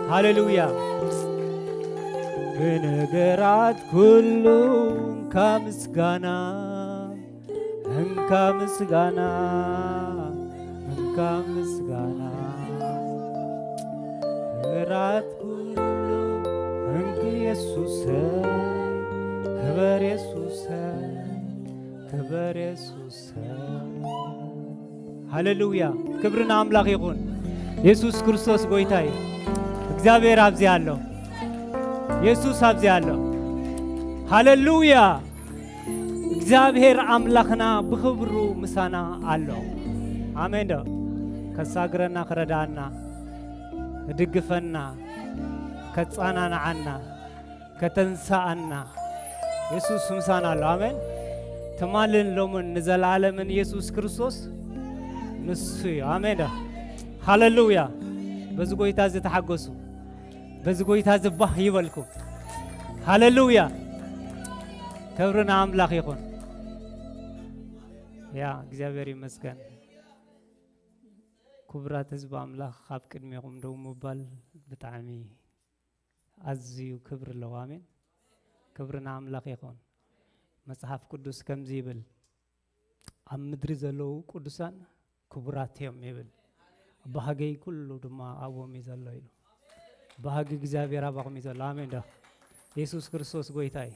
ሃሌሉያ። ብነገራት ኩሉ እንካ ምስጋና፣ እንካ ምስጋና፣ እንካ ምስጋና። ነገራት ኩሉ እንካ የሱሰይ፣ ክበር የሱሰይ፣ ክበር የሱሰይ። ሃሌሉያ። ክብሪ ንኣምላኽ ይኹን። የሱስ ክርስቶስ ጎይታ እዩ። እግዚኣብሔር ኣብዚ ኣሎ። የሱስ ኣብዚ ኣሎ። ሃሌሉያ። እግዚኣብሔር ኣምላኽና ብኽብሩ ምሳና ኣሎ። ኣሜን ዶ? ከሳግረና፣ ክረዳና፣ ክድግፈና፣ ከጻናንዓና፣ ከተንሳኣና የሱስ ምሳና ኣሎ። ኣሜን። ትማልን ሎምን ንዘለዓለምን የሱስ ክርስቶስ ንሱ እዩ። ኣሜን ዶ? ሃሌሉያ። በዚ ጎይታ እዚ ተሓጎሱ። በዚ ጎይታ እዚ ባህ ይበልኩም። ሃሌሉያ። ክብሪ ንኣምላኽ ይኹን። ያ እግዚኣብሔር ይመስገን። ክቡራት ህዝቢ ኣምላኽ፣ ኣብ ቅድሜኹም ደው ምባል ብጣዕሚ ኣዝዩ ክብሪ ኣለዎ። ኣሜን። ክብሪ ንኣምላኽ ይኹን። መጽሓፍ ቅዱስ ከምዚ ይብል፣ "ኣብ ምድሪ ዘለዉ ቅዱሳን ክቡራት እዮም" ይብል። "ባህገይ ኩሉ ድማ ኣብኦም እዩ ዘሎ" ኢሉ። ባህጊ እግዚኣብሔር ኣባኹም እዩ ዘሎ። ኣሜን ዶ? የሱስ ክርስቶስ ጎይታ እዩ።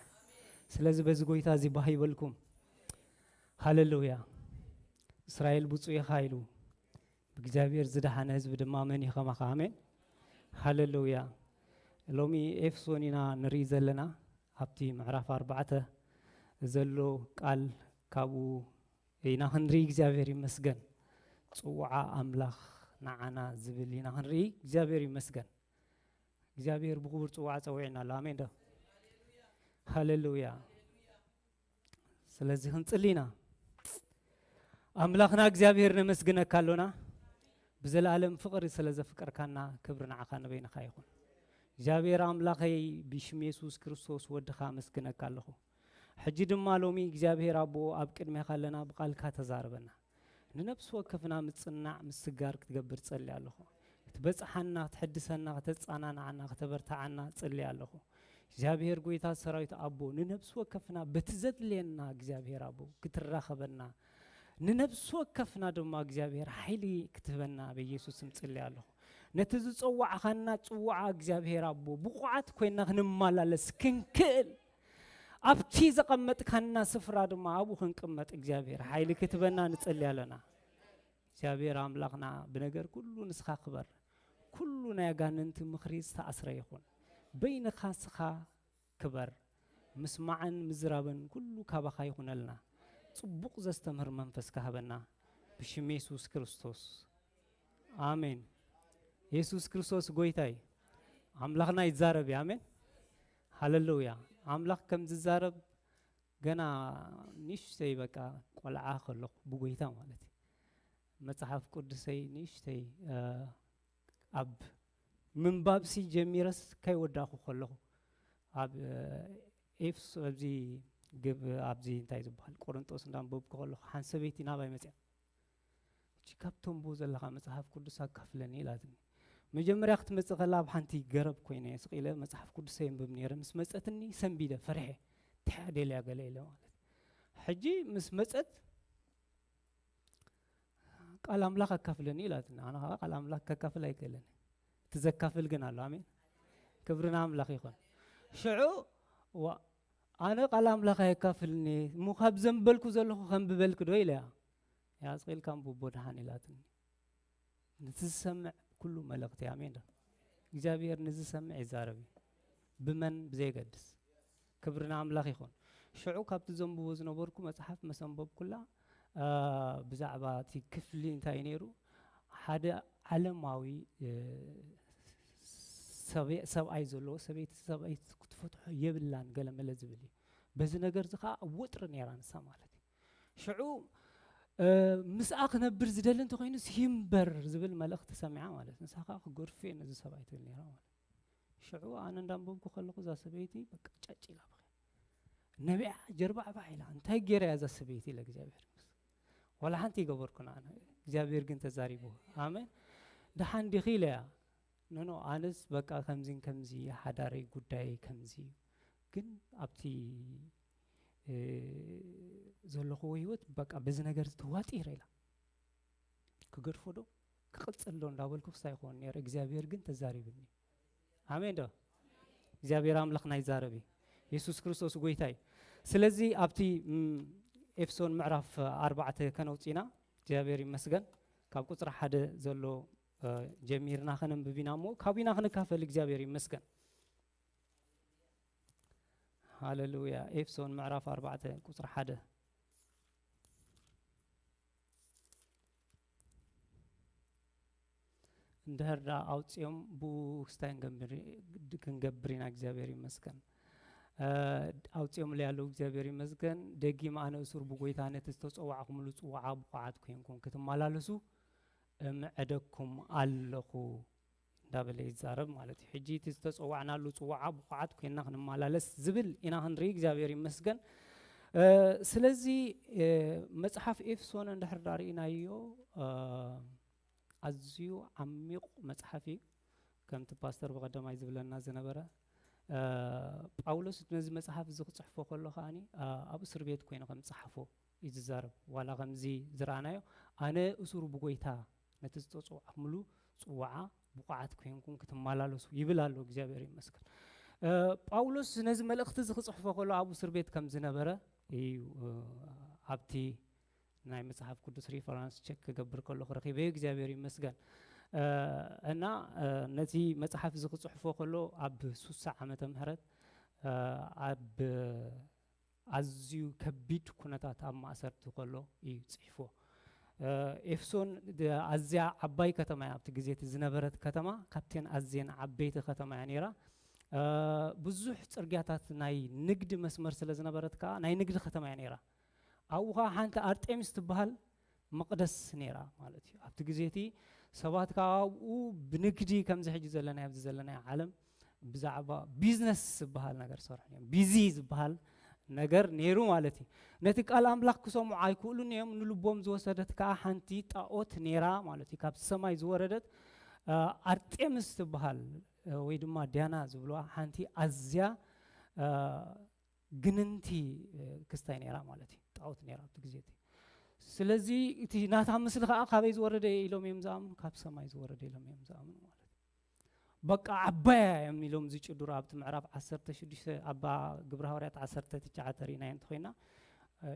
ስለዚ በዚ ጎይታ እዚ ባህ ይበልኩም። ሃሌሉያ። እስራኤል ብፁዕ ኢኻ ኢሉ፣ ብእግዚኣብሔር ዝደሓነ ህዝቢ ድማ መን እዩ ከማኻ? ኣሜን። ሃሌሉያ። ሎሚ ኤፌሶን ኢና ንርኢ ዘለና። ኣብቲ ምዕራፍ ኣርባዕተ ዘሎ ቃል ካብኡ ኢና ክንርኢ። እግዚኣብሔር ይመስገን። ጽውዓ ኣምላኽ ንዓና ዝብል ኢና ክንርኢ። እግዚኣብሔር ይመስገን። እግዚኣብሔር ብኽቡር ጽውዓ ጸዊዕና ኣሎ። ኣሜን ዶ? ሃሌሉያ። ስለዚ ክንጽሊ ኢና። ኣምላኽና እግዚኣብሔር ነመስግነካ ኣሎና። ብዘለኣለም ፍቕሪ ስለ ዘፍቀርካና ክብሪ ንዓኻ ንበይንኻ ይኹን። እግዚኣብሔር ኣምላኸይ ብሽም የሱስ ክርስቶስ ወድኻ ኣመስግነካ ኣለኹ። ሕጂ ድማ ሎሚ እግዚኣብሔር ኣቦ ኣብ ቅድሜኻ ኣለና፣ ብቓልካ ተዛረበና። ንነፍሲ ወከፍና ምጽናዕ ምስጋር ክትገብር ጸሊ ኣለኹ። ክትበጽሓና፣ ክትሕድሰና፣ ከተጻናንዓና፣ ከተበርትዓና ጸሊ ኣለኹ። እግዚኣብሔር ጎይታ ሰራዊት ኣቦ ንነፍሲ ወከፍና በቲ ዘድልየና እግዚኣብሔር ኣቦ ክትራኸበና፣ ንነፍሲ ወከፍና ድማ እግዚኣብሔር ሓይሊ ክትህበና በኢየሱስ ስም ጽሊ ኣለኹ። ነቲ ዝጸዋዕኻና ጽዋዓ እግዚኣብሔር ኣቦ ብቑዓት ኮይና ክንመላለስ ክንክእል፣ ኣብቲ ዘቐመጥካና ስፍራ ድማ ኣብኡ ክንቅመጥ እግዚኣብሔር ሓይሊ ክትህበና ንጸሊ ኣለና። እግዚኣብሔር ኣምላኽና ብነገር ኩሉ ንስኻ ክበር። ኩሉ ናይ ኣጋንንቲ ምኽሪ ዝተኣስረ ይኹን። በይንኻ ንስኻ ክበር። ምስማዕን ምዝራብን ኩሉ ካባኻ ይኹነልና። ጽቡቕ ዘስተምህር መንፈስ ካህበና ብሽም የሱስ ክርስቶስ። ኣሜን። የሱስ ክርስቶስ ጎይታ እዩ። ኣምላኽና ይዛረብ እዩ። ኣሜን። ሃሌሉያ። ኣምላኽ ከም ዝዛረብ ገና ንእሽተይ በቃ ቆልዓ ከለኹ ብጎይታ ማለት እዩ። መጽሓፍ ቅዱሰይ ንእሽተይ፣ እ፣ ኣብ ምንባብሲ ጀሚረስ ከይወዳእኩ ከለኹ ኣብ፣ እ፣ ኤፍስ-፣ ኣብዚ ግብ-፣ ኣብዚ እንታይ ዝበሃል ቆሮንጦስ እንዳንበብኩ ከለኹ ሓንቲ ሰበይቲ ናባይ መጽያ። "እቺ ካብ ተንብቦ ዘለኻ መጽሓፍ ቅዱስ ኣካፍለኒ" ኢላትኒ። መጀመርያ ክትመጽእ ከላ ኣብ ሓንቲ ገረብ ኮይነ እየ ስቕ ኢለ መጽሓፍ ቅዱሰይ የንብብ ነይረ። ምስ መጸትኒ ሰንቢደ፣ ፈሪሐ። እንታይ ደልያ ገለ ኢለ ማለት። ሕጂ ምስ መጸት "ቃል ኣምላኽ ኣካፍለኒ" ኢላትኒ። ኣነ ኸዓ ቃል ኣምላኽ ከካፍል ኣይክእልን። እቲ ዘካፍል ግን ኣሎ። ኣሜን። ክብሪ ንኣምላኽ ይኹን። ሽዑ፣ "ዋ፣ ኣነ ቃል ኣምላኽ ኣየካፍልኒ፣ እሞ ካብ ዘንበልኩ ዘለኹ ከንብበልኪ ዶ?" ኢለያ። "ያ፣ ስቕ ኢልካ ኣንብቦ ደሓን" ኢላትኒ። ነቲ ዝሰምዕ ኩሉ መልእኽቲ። ኣሜን ዶ? እግዚኣብሔር ንዝሰምዕ ይዛረብ እዩ። ብመን ብዘየገድስ። ክብሪ ንኣምላኽ ይኹን። ሽዑ ካብቲ ዘንብቦ ዝነበርኩ መጽሓፍ መሰንበብኩላ፣ አ፣ ብዛዕባ እቲ ክፍሊ እንታይ እዩ ነይሩ? ሓደ ዓለማዊ፣ እ፣ ሰበ-፣ ሰብኣይ ዘለዎ፣ ሰበይቲ ሰብኣይ ክትፈትሖ የብላን ገለ መለ ዝብል እዩ። በዚ ነገር እዚ ኸዓ ወጥሪ ነይራ ንሳ ማለት እዩ። ሽዑ፣ እ፣ ምስኣ ክነብር ዝደሊ እንተኾይኑስ ይንበር ዝብል መልእኽቲ ሰሚዓ ማለት። ንሳ ኸዓ ክገድፎ እየ ነዚ ሰብኣይ ትብል ነይራ ማለት። ሽዑ ኣነ እንዳንበብኩ ከለኹ እዛ ሰበይቲ በቃ ጫጭ ኢላ በኸያ። ነቢዓ ጀርባዕባዕ ኢላ፣ "እንታይ ገይራ እያ እዛ ሰበይቲ?" ኢለ እግዚኣብሔር ይመስገን። ዋላ ሓንቲ ይገበርኩን ኣነ። እግዚኣብሔር ግን ተዛሪቡ። ኣሜን። "ደሓን ዲኺ?" ኢለያ። ኖ ኖ ኣነስ በቃ ከምዚን ከምዚ ሓዳረይ ጉዳይ ከምዚ እዩ፣ ግን ኣብቲ እ፣ ዘለኹዎ ህይወት በቃ በዚ ነገር ዝተዋጢረ ኢላ ክገድፎ ዶ ክቕጽል ዶ እንዳበልኩ ክሳይ ይኸውን ነይረ። እግዚኣብሔር ግን ተዛሪብኒ። ኣሜን ዶ? እግዚኣብሔር ኣምላኽና ይዛረብ እዩ። የሱስ ክርስቶስ ጎይታ እዩ። ስለዚ ኣብቲ ም፣ ኤፍሶን ምዕራፍ ኣርባዕተ ከነውፅና እግዚኣብሔር ይመስገን፣ ካብ ቁፅሪ ሓደ ዘሎ እ፣ ጀሚርና ከነንብብ ኢና እሞ ካብና ክንካፈል እግዚኣብሔር ይመስገን። ሃሌሉያ። ኤፍሶን ምዕራፍ ኣርባዕተ ቁፅሪ ሓደ። እንድሕር ደኣ ኣውፅኦም ብኡ ክስታይ ክንገብር ኢና እግዚኣብሔር ይመስገን። እ፣ ኣውፅኦምለይ ኣለዉ እግዚኣብሔር ይመስገን። ደጊም ኣነ እሱር ብጎይታ ነቲ ዝተፀዋዕኹምሉ ፅዋዓ ብቑዓት ኮይንኩም ክትመላለሱ እምዕደኩም ኣለኹ እንዳበለ ይዛረብ ማለት እዩ። ሕጂ እቲ ዝተፀዋዕናሉ ፅዋዓ ብቑዓት ኮይንና ክንመላለስ ዝብል ኢና ክንርኢ፣ እግዚኣብሔር ይመስገን። እ፣ ስለዚ እ፣ መፅሓፍ ኤፍሶን እንድሕር ዳርኢናዮ እ፣ ኣዝዩ ዓሚቕ መፅሓፍ እዩ። ከምቲ ፓስተር ብቐደማይ ዝብለና ዝነበረ እ፣ ጳውሎስ ነዚ መፅሓፍ እዚ ክፅሕፎ ከሎ ከዓኒ እ፣ ኣብ እስር ቤት ኮይኑ ከም ዝፀሓፎ እዩ ዝዛረብ። ዋላ ከምዚ ዝረኣናዮ ኣነ እሱር ብጎይታ ነቲ ዝተፀዋዕኩምሉ ፅዋዓ ብቑዓት ኮይንኩም ክትመላለሱ ይብል ኣሎ። እግዚኣብሔር ይመስገን። እ፣ ጳውሎስ ነዚ መልእኽቲ እዚ ክፅሕፎ ከሎ ኣብ እስር ቤት ከም ዝነበረ እዩ እ፣ ኣብቲ ናይ መጽሓፍ ቅዱስ ሪፈራንስ ቸክ ክገብር ከለኹ ረኺበዮ እግዚኣብሔር ይመስገን። እ፣ እና እ፣ ነቲ መጽሓፍ እዚ ክጽሕፎ ከሎ ኣብ ሱሳ ዓመተ ምህረት እ፣ ኣብ ኣዝዩ ከቢድ ኩነታት ኣብ ማእሰርቲ ከሎ እዩ ጽሒፎ። እ፣ ኤፍሶን ድ-፣ ኣዝያ ዓባይ ከተማ እያ ኣብቲ ግዜ እቲ ዝነበረት ከተማ፣ ካብተን ኣዝየን ዓበይቲ ከተማ እያ ነይራ። እ፣ ብዙሕ ጽርግያታት ናይ ንግዲ መስመር ስለ ዝነበረት ከኣ ናይ ንግዲ ከተማ እያ ነይራ። ኣብኡ ኸዓ ሓንቲ ኣርጤምስ ትበሃል መቕደስ ነይራ ማለት እዩ። ኣብቲ ግዜ እቲ ሰባት ከኣ ኣብኡ ብንግዲ ከምዚ ሕጂ ዘለናዮ ኣብዚ ዘለናዮ ዓለም ብዛዕባ ቢዝነስ ዝበሃል ነገር ዝሰርሑ እዮም። ቢዚ ዝበሃል ነገር ነይሩ ማለት እዩ። ነቲ ቃል ኣምላኽ ክሰምዑ ኣይክእሉን እዮም። ንልቦም ዝወሰደት ከኣ ሓንቲ ጣኦት ነይራ ማለት እዩ። ካብ ሰማይ ዝወረደት እ፣ ኣርጤምስ ትበሃል እ፣ ወይ ድማ ዲያና ዝብልዋ ሓንቲ ኣዝያ እ፣ ግንንቲ እ፣ ክስታይ ነይራ ማለት እዩ። ጣኦት ነይራ ኣብቲ ግዜ እቲ። ስለዚ እቲ ናታ ምስሊ ከዓ ካበይ ዝወረደ ኢሎም እዮም ዝኣምኑ? ካብ ሰማይ ዝወረደ ኢሎም እዮም ዝኣምኑ ማለት እዩ። በቃ ዓባያ እዮም ኢሎም ዝጭድሩ። ኣብቲ ምዕራፍ ዓሰርተ ሽዱሽተ፣ ኣብ ግብረ ሃዋርያት ዓሰርተ ትሽዓተ ርኢናዮ እንተኾይና እ፣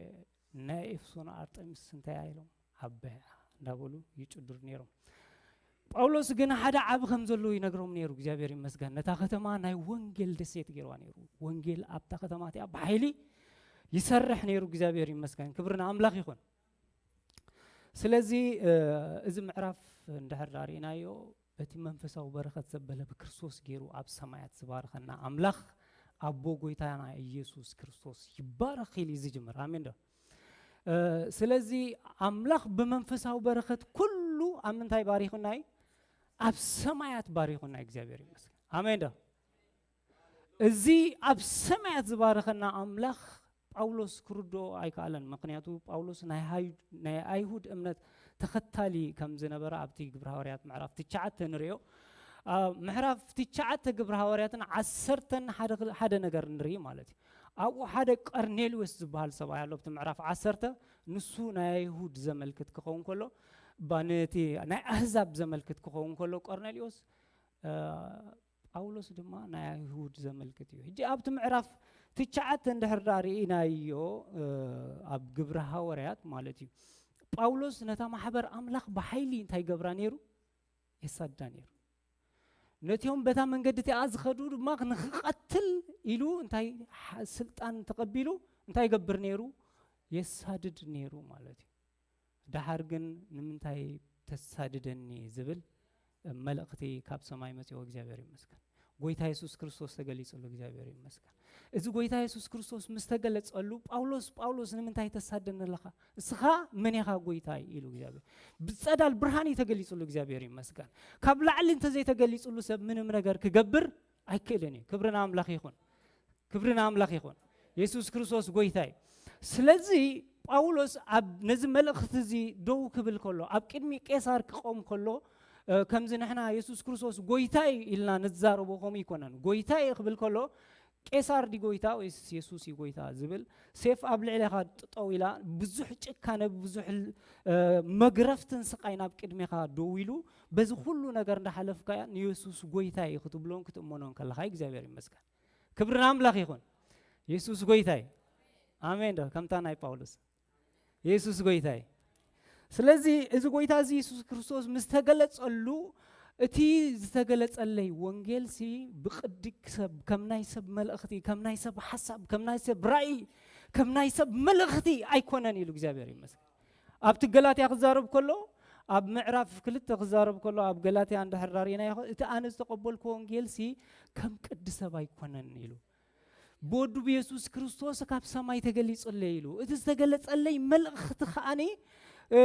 ናይ ኤፍሶን ኣርጤምስ እንታይ እያ ኢሎም ዓባያ እንዳበሉ ይጭድሩ ነይሮም። ጳውሎስ ግን ሓደ ዓቢ ከም ዘሎ ይነግሮም ነይሩ። እግዚኣብሔር ይመስገን። ነታ ከተማ ናይ ወንጌል ደሴት ገይርዋ ነይሩ። ወንጌል ኣብታ ከተማ እቲኣ ብሓይሊ ይሰርሕ ነይሩ። እግዚኣብሔር ይመስገን። ክብሪ ንኣምላኽ ይኹን። ስለዚ እ፣ እዚ ምዕራፍ እንድሕር ዳርኢናዮ በቲ መንፈሳዊ በረኸት ዘበለ ብክርስቶስ ገይሩ ኣብ ሰማያት ዝባረኸና ኣምላኽ ኣቦ ጎይታና ኢየሱስ ክርስቶስ ይባረኽ ኢሉ እዩ ዝጅምር። ኣሜን ዶ? እ፣ ስለዚ ኣምላኽ ብመንፈሳዊ በረኸት ኩሉ ኣብ ምንታይ ባሪኹና እዩ? ኣብ ሰማያት ባሪኹና እዩ። እግዚኣብሔር ይመስገን። ኣሜን ዶ? እዚ ኣብ ሰማያት ዝባረኸና ኣምላኽ ጳውሎስ ክርድኦ ኣይከኣለን። ምኽንያቱ ጳውሎስ ናይ ሃይ-፣ ናይ ኣይሁድ እምነት ተኸታሊ ከም ዝነበረ ኣብቲ ግብረ ሃዋርያት ምዕራፍ ትሽዓተ ንርእዮ። ኣብ ምዕራፍ ትሽዓተ ግብረ ሃዋርያትን ዓሰርተን ሓደ ክል-፣ ሓደ ነገር ንርኢ ማለት እዩ። ኣብኡ ሓደ ቀርኔልዮስ ዝበሃል ሰብኣይ ኣሎ። ኣብቲ ምዕራፍ ዓሰርተ ንሱ ናይ ኣይሁድ ዘመልክት ክኸውን ከሎ፣ ባ-፣ ነቲ ናይ ኣህዛብ ዘመልክት ክኸውን ከሎ ቀርኔልዮስ እ፣ ጳውሎስ ድማ ናይ ኣይሁድ ዘመልክት እዩ። ሕጂ ኣብቲ ምዕራፍ ትሽዓተ እንድሕር ደኣ ርኢናዮ እ፣ ኣብ ግብረ ሃዋርያት ማለት እዩ። ጳውሎስ ነታ ማሕበር ኣምላኽ ብሓይሊ እንታይ ገብራ ነይሩ? የሳድዳ ነይሩ። ነቲኦም በታ መንገዲ እቲኣ ዝኸዱ ድማ ንኽቐትል ኢሉ እንታይ ሓ-፣ ስልጣን ተቐቢሉ እንታይ ይገብር ነይሩ? የሳድድ ነይሩ ማለት እዩ። ደሓር ግን ንምንታይ ተሳድደኒ ዝብል መልእኽቲ ካብ ሰማይ መጺኦ እግዚኣብሔር ይመስገን። ጎይታ የሱስ ክርስቶስ ተገሊጹሉ እግዚኣብሔር ይመስገን። እዚ ጎይታ የሱስ ክርስቶስ ምስ ተገለጸሉ ጳውሎስ፣ "ጳውሎስ ንምንታይ ተሳደኒ ኣለኻ? እስኻ መን ኢኻ ጎይታይ?" ኢሉ እግዚኣብሔር። ብጸዳል ብርሃን እዩ ተገሊጹሉ እግዚኣብሔር ይመስገን። ካብ ላዕሊ እንተዘይተገሊጹሉ ሰብ ምንም ነገር ክገብር ኣይክእልን እዩ። ክብሪ ንኣምላኽ ይኹን። ክብሪ ንኣምላኽ ይኹን። የሱስ ክርስቶስ ጎይታ እዩ። ስለዚ ጳውሎስ ኣብ ነዚ መልእኽቲ እዚ ደው ክብል ከሎ፣ ኣብ ቅድሚ ቄሳር ክቆም ከሎ፣ እ፣ ከምዚ ንሕና የሱስ ክርስቶስ ጎይታ እዩ ኢልና ንዛረቦ ከምኡ ይኮነን። ጎይታ እዩ ክብል ከሎ፣ ቄሳር ዲ ጎይታ ወይስ የሱስ እዩ ጎይታ ዝብል፣ ሴፍ ኣብ ልዕሌኻ ጥጠው ኢላ፣ ብዙሕ ጭካነ፣ ብዙሕ፣ እ፣ መግረፍትን ስቃይን ኣብ ቅድሜኻ ደው ኢሉ፣ በዚ ኩሉ ነገር እንዳሓለፍካ ንየሱስ ጎይታ እዩ ክትብሎን ክትእመኖን ከለኻ እግዚኣብሔር ይመስገን። ክብሪ ንኣምላኽ ይኹን። የሱስ ጎይታ እዩ። ኣሜን ዶ? ከምታ ናይ ጳውሎስ። የሱስ ጎይታ እዩ። ስለዚ እዚ ጎይታ እዚ የሱስ ክርስቶስ ምስ ተገለጸሉ፣ እቲ ዝተገለጸለይ ወንጌልሲ ብቅዲ ሰብ፣ ከም ናይ ሰብ መልእኽቲ፣ ከም ናይ ሰብ ሓሳብ፣ ከም ናይ ሰብ ራእይ፣ ከም ናይ ሰብ መልእኽቲ ኣይኮነን ኢሉ እግዚኣብሔር ይመስገን። ኣብቲ ገላትያ ክዛረብ ከሎ፣ ኣብ ምዕራፍ ክልተ ክዛረብ ከሎ፣ ኣብ ገላትያ እንድሕር ዳሪእናዮ፣ እቲ ኣነ ዝተቐበልኩ ወንጌልሲ ከም ቅዲ ሰብ ኣይኮነን ኢሉ። ብወዱ ብየሱስ ክርስቶስ ካብ ሰማይ ተገሊጹለይ ኢሉ። እቲ ዝተገለጸለይ መልእኽቲ ከኣኒ፣ እ፣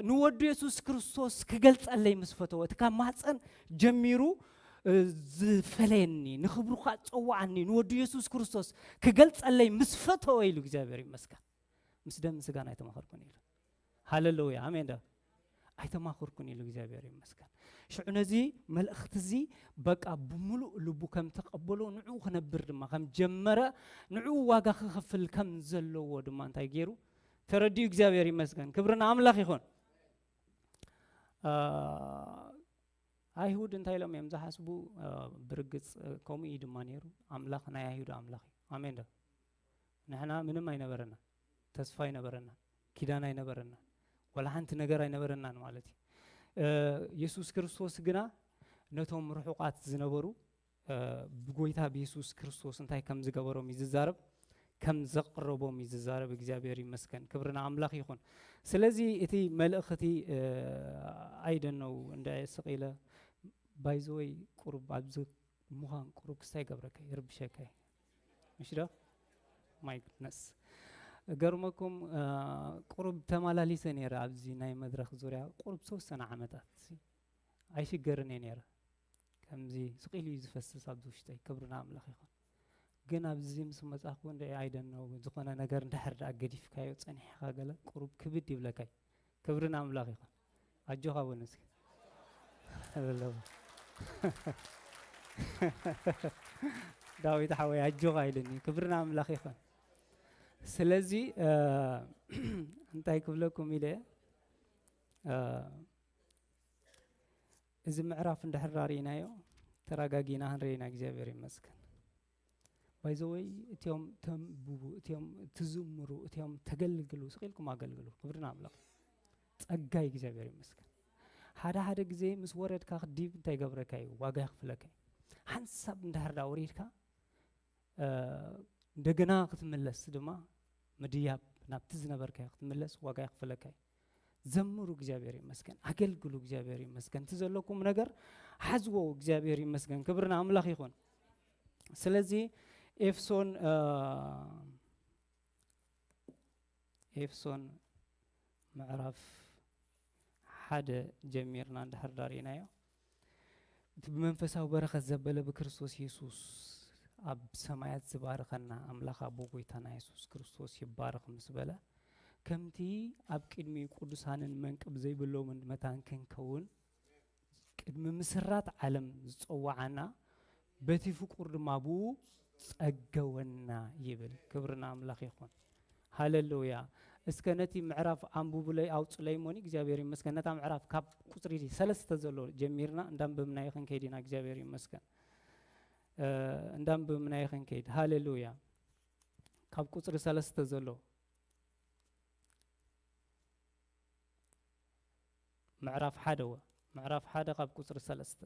ንወዱ የሱስ ክርስቶስ ክገልጸለይ ምስ ፈተወ፣ እቲ ካብ ማህፀን ጀሚሩ፣ እ፣ ዝፈለየኒ፣ ንኽብሩ ከኣ ዝጸውዓኒ፣ ንወዱ የሱስ ክርስቶስ ክገልጸለይ ምስ ፈተወ ኢሉ እግዚኣብሔር ይመስገን። ምስ ደም ስጋን ኣይተማኸርኩን ኢሉ። ሃሌሉያ፣ ኣሜን ዶ? ኣይተማኸርኩን ኢሉ እግዚኣብሔር ይመስገን። ሽዑ ነዚ መልእኽቲ እዚ በቃ ብምሉእ ልቡ ከም ተቐበሎ ንዕኡ ክነብር ድማ ከም ጀመረ፣ ንዕኡ ዋጋ ክኸፍል ከም ዘለዎ ድማ እንታይ ገይሩ ተረዲኡ እግዚኣብሔር ይመስገን። ክብሪ ንኣምላኽ ይኹን። አ፣ ኣይሁድ እንታይ ኢሎም እዮም ዝሓስቡ? አ፣ ብርግጽ፣ አ፣ ከምኡ እዩ ድማ ነይሩ። ኣምላኽ ናይ ኣይሁድ ኣምላኽ እዩ። ኣሜን ዶ? ንሕና ምንም ኣይነበረና፣ ተስፋ ኣይነበረና፣ ኪዳን ኣይነበረና፣ ወላ ሓንቲ ነገር ኣይነበረናን ማለት እዩ። እ፣ የሱስ ክርስቶስ ግና ነቶም ርሑቓት ዝነበሩ፣ እ፣ ብጎይታ ብየሱስ ክርስቶስ እንታይ ከም ዝገበሮም እዩ ዝዛረብ፣ ከም ዘቕረቦም እዩ ዝዛረብ። እግዚኣብሔር ይመስገን፣ ክብሪ ንኣምላኽ ይኹን። ስለዚ እቲ መልእኽቲ፣ እ፣ ኣይደነው እንደ ስቕ ኢለ ባይዘወይ ቁሩብ ኣብዚ ምዃን ቁሩብ ክስታይ ይገብረካ እዩ፣ ይርብሸካ እዩ። ምሽ ዶ? ማይ ጉድነስ። ገርመኩም፣ አ፣ ቁሩብ ተመላሊሰ ነይረ ኣብዚ ናይ መድረኽ ዙርያ ቁሩብ ዝተወሰነ ዓመታት። ኣይሽገርን እየ ነይረ። ከምዚ ስቕ ኢሉ እዩ ዝፈስስ ኣብዚ ውሽጠይ። ክብሪ ንኣምላኽ ይኹን። ግን ኣብዚ ምስ መጻኹ እንደ ኣይደነው ዝኾነ ነገር እንድሕር ደኣ ገዲፍካዮ ጸኒሕካ ገለ ቁሩብ ክብድ ይብለካ እዩ። ክብሪ ንኣምላኽ ይኹን። ኣጆኻ በሉ እስኪ። ኣለዎ። ዳዊት ሓወይ ኣጆኻ ኢሉኒ። ክብሪ ንኣምላኽ ይኹን። ስለዚ፣ እ፣ እንታይ ክብለኩም ኢለ፣ እ፣ እዚ ምዕራፍ እንድሕር ርኢናዮ፣ ተረጋጊና ክንርኢ ኢና። እግዚኣብሔር ይመስገን። ባይ ዘ ወይ፣ እቲኦም ተንብቡ፣ እቲኦም ትዝምሩ፣ እቲኦም ተገልግሉ፣ ስቕ ኢልኩም ኣገልግሉ። ክብሪ ንኣምላኽ። ጸጋ እዩ፣ እግዚኣብሔር ይመስገን። ሓደ ሓደ ግዜ ምስ ወረድካ ክዲብ እንታይ ይገብረካ እዩ? ዋጋ የኽፍለካ እዩ። ሓንሳብ እንድሕር ዳ ወሪድካ፣ እ፣ እንደገና ክትምለስ ድማ ምድያብ ናብቲ ዝነበርካዮ ክትምለስ ዋጋ የኽፍለካ እዩ። ዘምሩ፣ እግዚኣብሔር ይመስገን። ኣገልግሉ፣ እግዚኣብሔር ይመስገን። እቲ ዘለኩም ነገር ሓዝዎ፣ እግዚኣብሔር ይመስገን። ክብሪ ንኣምላኽ ይኹን። ስለዚ ኤፍሶን፣ እ፣ ኤፍሶን ምዕራፍ ሓደ ጀሚርና እንድሕር ዳሪእናዮ፣ እቲ ብመንፈሳዊ በረኸት ዘበለ ብክርስቶስ የሱስ ኣብ ሰማያት ዝባርኸና ኣምላኽ ኣቦ ጎይታና የሱስ ክርስቶስ ይባረኽ ምስ በለ፣ ከምቲ ኣብ ቅድሚኡ ቅዱሳንን መንቅብ ዘይብሎምን መታን ክንከውን ቅድሚ ምስራት ዓለም ዝጸውዓና፣ በቲ ፍቁር ድማ ብኡ ጸገወና ይብል። ክብሪ ንኣምላኽ ይኹን። ሃሌሉያ። እስከ ነቲ ምዕራፍ ኣንብቡለይ፣ ኣውጹለይ እሞኒ፣ እግዚኣብሔር ይመስገን። ነታ ምዕራፍ ካብ ቁጽሪ ሰለስተ ዘሎ ጀሚርና እንዳንበብናዮ ክንከይድ ኢና። እግዚኣብሔር ይመስገን። እ፣ እንዳንበብናዮ ክንከይድ። ሃሌሉያ። ካብ ቁጽሪ ሰለስተ ዘሎ ምዕራፍ ሓደ ወ-፣ ምዕራፍ ሓደ ካብ ቁጽሪ ሰለስተ።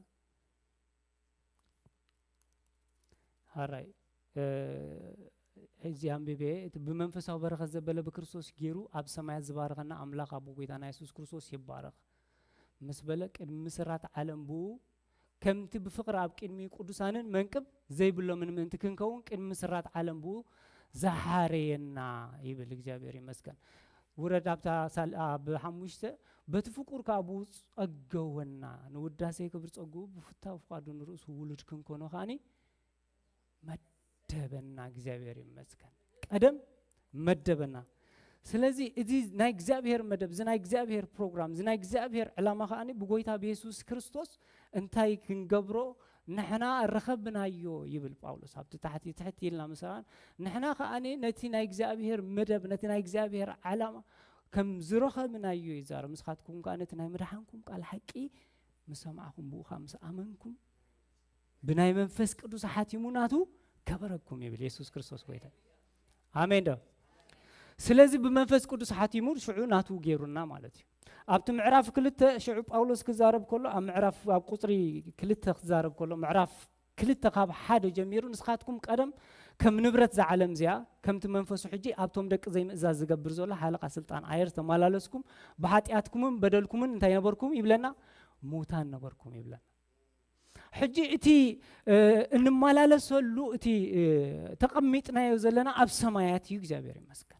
ሃራይ፣ እ፣ እዚ ኣንብቤ፣ እቲ ብመንፈሳዊ በረኸት ዘበለ ብክርስቶስ ገይሩ ኣብ ሰማያት ዝባረኸና ኣምላኽ ኣቦ ጎይታና የሱስ ክርስቶስ ይባረኽ ምስ በለ፣ ቅድሚ ምስራት ዓለም ብኡ ከምቲ ብፍቕሪ ኣብ ቅድሚ ቅዱሳንን መንቅብ ዘይብሎምን ምእንቲ ክንከውን ቅድሚ ምስራት ዓለም ብኡ ዝሓረየና ይብል። እግዚኣብሔር ይመስገን። ውረድ ኣብታ ሳል-፣ ኣብ ሓሙሽተ፣ በቲ ፍቁር ከኣ ብኡ ጸገወና፣ ንውዳሴ ክብሪ ጸግኡ ብፍታው ፍቓዱ ንርእሱ ውሉድ ክንኮኖ ከኣኒ መደበና። እግዚኣብሔር ይመስገን። ቀደም መደበና። ስለዚ እዚ ናይ እግዚኣብሔር መደብ፣ እዚ ናይ እግዚኣብሔር ፕሮግራም፣ እዚ ናይ እግዚኣብሔር ዕላማ ከኣኒ ብጎይታ ብየሱስ ክርስቶስ እንታይ ክንገብሮ ንሕና ረኸብናዮ ይብል ጳውሎስ። ኣብቲ ታሕቲ ትሕት ኢልና ምሰራን ንሕና ከኣኒ ነቲ ናይ እግዚኣብሔር መደብ፣ ነቲ ናይ እግዚኣብሔር ዕላማ ከም ዝረኸብናዮ ይዛረብ። ንስኻትኩም ከኣ ነቲ ናይ ምድሓንኩም ቃል ሓቂ ምስ ሰማዕኹም፣ ብኡ ኸኣ ምስ ኣመንኩም፣ ብናይ መንፈስ ቅዱስ ሓቲሙ ናቱ ገበረኩም ይብል የሱስ ክርስቶስ ጎይታ። ኣሜን ዶ? ስለዚ ብመንፈስ ቅዱስ ሓቲሙ ሽዑ ናቱ ገይሩና ማለት እዩ። ኣብቲ ምዕራፍ ክልተ ሽዑ ጳውሎስ ክዛረብ ከሎ፣ ኣብ ምዕራፍ፣ ኣብ ቁጽሪ ክልተ ክዛረብ ከሎ፣ ምዕራፍ ክልተ ካብ ሓደ ጀሚሩ፣ ንስኻትኩም ቀደም ከም ንብረት ዝዓለም እዚኣ፣ ከምቲ መንፈሱ ሕጂ ኣብቶም ደቂ ዘይምእዛዝ ዝገብር ዘሎ ሓለቓ ስልጣን ኣየር ተመላለስኩም፣ ብሓጢኣትኩምን በደልኩምን እንታይ ነበርኩም ይብለና? ሙታን ነበርኩም ይብለና። ሕጂ እቲ፣ እ፣ እንመላለሰሉ፣ እቲ፣ እ፣ ተቐሚጥናዮ ዘለና ኣብ ሰማያት እዩ። እግዚኣብሔር ይመስገን።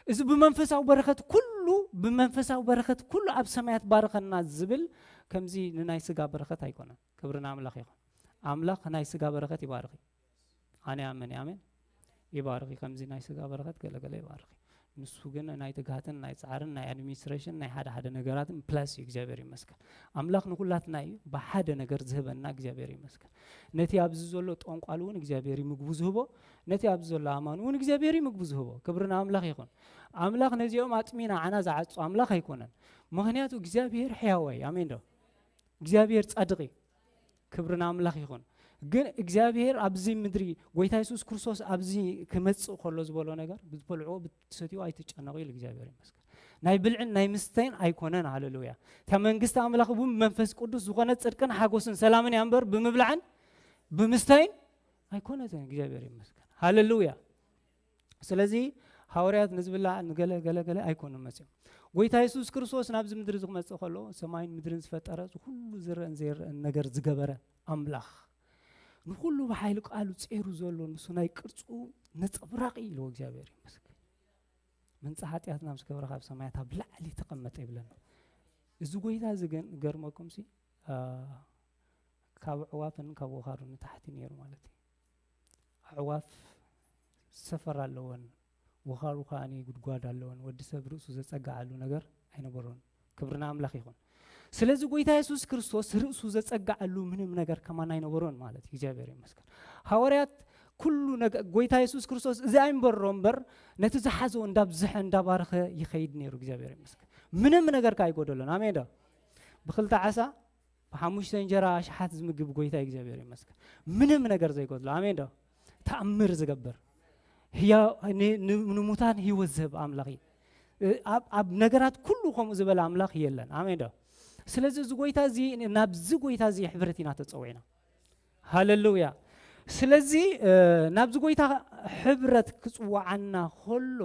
እዚ ብመንፈሳዊ በረኸት ኩሉ፣ ብመንፈሳዊ በረኸት ኩሉ ኣብ ሰማያት ባርኸና ዝብል ከምዚ ንናይ ስጋ በረኸት ኣይኮነን። ክብሪ ንኣምላኽ ይኹን። ኣምላኽ ናይ ስጋ በረኸት ይባርኽ እዩ። ኣነ ኣመን፣ ኣሜን። ይባርኽ እዩ። ከምዚ ናይ ስጋ በረኸት ገለ ገለ ይባርኽ እዩ። ንሱ ግን ናይ ትግሃትን ናይ ጻዕርን ናይ ኣድሚኒስትሬሽን ናይ ሓደ ሓደ ነገራትን ፕላስ እዩ። እግዚኣብሔር ይመስገን። ኣምላኽ ንኹላትና እዩ ብሓደ ነገር ዝህበና። እግዚኣብሔር ይመስገን። ነቲ ኣብዚ ዘሎ ጠንቋል እውን እግዚኣብሔር እዩ ምግቡ ዝህቦ። ነቲ ኣብዚ ዘሎ ኣማን እውን እግዚኣብሔር እዩ ምግቡ ዝህቦ። ክብሪ ንኣምላኽ ይኹን። ኣምላኽ ነዚኦም ኣጥሚና ዓና ዝዓጹ ኣምላኽ ኣይኮነን። ምኽንያቱ እግዚኣብሔር ሕያዋይ እዩ። ኣሜን ዶ? እግዚኣብሔር ጻድቕ እዩ። ክብሪ ንኣምላኽ ይኹን። ግን እግዚኣብሔር ኣብዚ ምድሪ፣ ጎይታ የሱስ ክርስቶስ ኣብዚ ክመጽእ ከሎ ዝበሎ ነገር፣ ብትበልዕዎ ብትሰትይዎ ኣይትጨነቑ ኢሉ እግዚኣብሔር ይመስገን። ናይ ብልዕን ናይ ምስተይን ኣይኮነን። ሃሌሉያ። እታ መንግስቲ ኣምላኽ እውን ብመንፈስ ቅዱስ ዝኾነ ጽድቅን ሓጎስን ሰላምን እያ እምበር ብምብላዕን ብምስተይን ኣይኮነትን። እግዚኣብሔር ይመስገን። ሃሌሉያ። ስለዚ ሃዋርያት ንዝብላዕ ንገለ ገለ ገለ ኣይኮኑን መጺኦም። ጎይታ የሱስ ክርስቶስ ናብዚ ምድሪ እዚ ክመጽእ ከሎ ሰማይን ምድርን ዝፈጠረ፣ እዚ ኩሉ ዝረአን ዘይረአን ነገር ዝገበረ ኣምላኽ፣ ንኹሉ ብሓይሊ ቃሉ ጼሩ ዘሎ ንሱ ናይ ቅርጹ ነጸብራቕ እዩ ኢልዎ እግዚኣብሔር ይመስገን። መንጻ ሓጢኣትና ምስ ገበረ ካብ ሰማያት ኣብ ላዕሊ ተቐመጠ ይብለና። እዚ ጎይታ እዚ ግን ገርመኩምሲ፣ አ፣ ካብ ኣዕዋፍን ካብ ወኻሩን ንታሕቲ ነይሩ ማለት እዩ። ኣዕዋፍ ሰፈር ኣለወን፣ ወኻሩ ከኣኒ ጉድጓድ ኣለወን። ወዲ ሰብ ርእሱ ዘጸግዓሉ ነገር ኣይነበሮን። ክብሪ ንኣምላኽ ይኹን። ስለዚ ጎይታ የሱስ ክርስቶስ ርእሱ ዘጸግዓሉ ምንም ነገር ከማን ኣይነበሮን ማለት እዩ። እግዚኣብሔር ይመስገን። ሃዋርያት ኩሉ ነገ-፣ ጎይታ የሱስ ክርስቶስ እዚ ኣይንበሮ እምበር ነቲ ዝሓዞ እንዳብዝሐ እንዳባረኸ ይኸይድ ነይሩ። እግዚኣብሔር ይመስገን። ምንም ነገር ከኣ ኣይጎደሎን። ኣሜን ዶ? ብኽልተ ዓሳ ብሓሙሽተ እንጀራ ኣሽሓት ዝምግብ ጎይታ እግዚኣብሔር ይመስገን። ምንም ነገር ዘይጎድሎ። ኣሜን ዶ? ተኣምር ዝገብር። ህያው፣ ን-፣ ን-፣ ንሙታን ህይወት ዝህብ ኣምላኽ እዩ። እ፣ ኣብ፣ ኣብ ነገራት ኩሉ ከምኡ ዝበለ ኣምላኽ የለን። ኣሜን ዶ? ስለዚ እዚ ጎይታ እዚ፣ ናብዚ ጎይታ እዚ ሕብረት ኢና ተጸዊዕና። ሃሌሉያ። ስለዚ፣ እ፣ ናብዚ ጎይታ ሕብረት ክጽውዓና ከሎ፣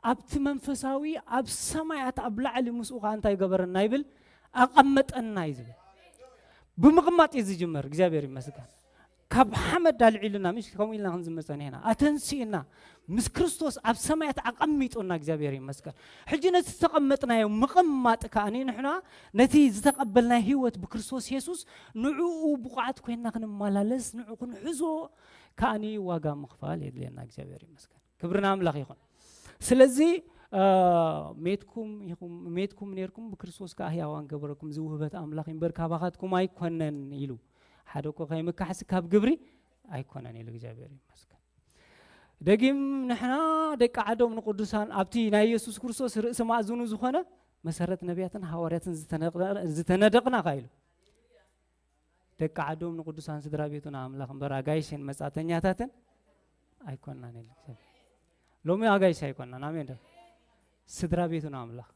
ኣብቲ መንፈሳዊ ኣብ ሰማያት ኣብ ላዕሊ ምስኡ ኸዓ እንታይ ገበረና ይብል? ኣቐመጠና እዩ ዝብል። ብምቕማጥ እዩ ዝጅመር። እግዚኣብሔር ይመስገን። ካብ ሓመድ ኣልዒሉና፣ ምሽ ከምኡ ኢልና ክንዝምር ጸኒሕና። ኣተንሲኡና፣ ምስ ክርስቶስ ኣብ ሰማያት ኣቐሚጡና እግዚኣብሔር ይመስገን። ሕጂ ነቲ ዝተቐመጥናዮ ምቕማጥ ከኣኒ ንሕና ነቲ ዝተቐበልናዮ ህይወት ብክርስቶስ የሱስ ንዕኡ ብቑዓት ኮይንና ክንመላለስ፣ ንዕኡ ክንሕዞ ከኣኒ ዋጋ ምኽፋል የድልየና። እግዚኣብሔር ይመስገን። ክብሪ ንኣምላኽ ይኹን። ስለዚ፣ አ፣ ሜትኩም ኢኹም፣ ሜትኩም ኔርኩም ብክርስቶስ ከኣ ህያዋን ገበረኩም። እዚ ውህበት ኣምላኽ እምበር ካባኻትኩም ኣይኮነን ኢሉ። ሓደ እኮ ከይምካሕሲ ካብ ግብሪ ኣይኮነን ኢሉ። እግዚኣብሔር ይመስገን። ደጊም ንሕና ደቂ ዓዶም ንቅዱሳን ኣብቲ ናይ የሱስ ክርስቶስ ርእሲ ማእዝኑ ዝኾነ መሰረት ነቢያትን ሃዋርያትን ዝተነቕረ-፣ ዝተነደቕና ከኣ ኢሉ። ደቂ ዓዶም ንቅዱሳን ስድራ ቤቱን ኣምላኽ እምበር ኣጋይሽን መጻተኛታትን ኣይኮናን ኢሉ እግዚኣብሔር። ሎሚ ኣጋይሽ ኣይኮናን። ኣሜን ዶ? ስድራ ቤቱን ኣምላኽ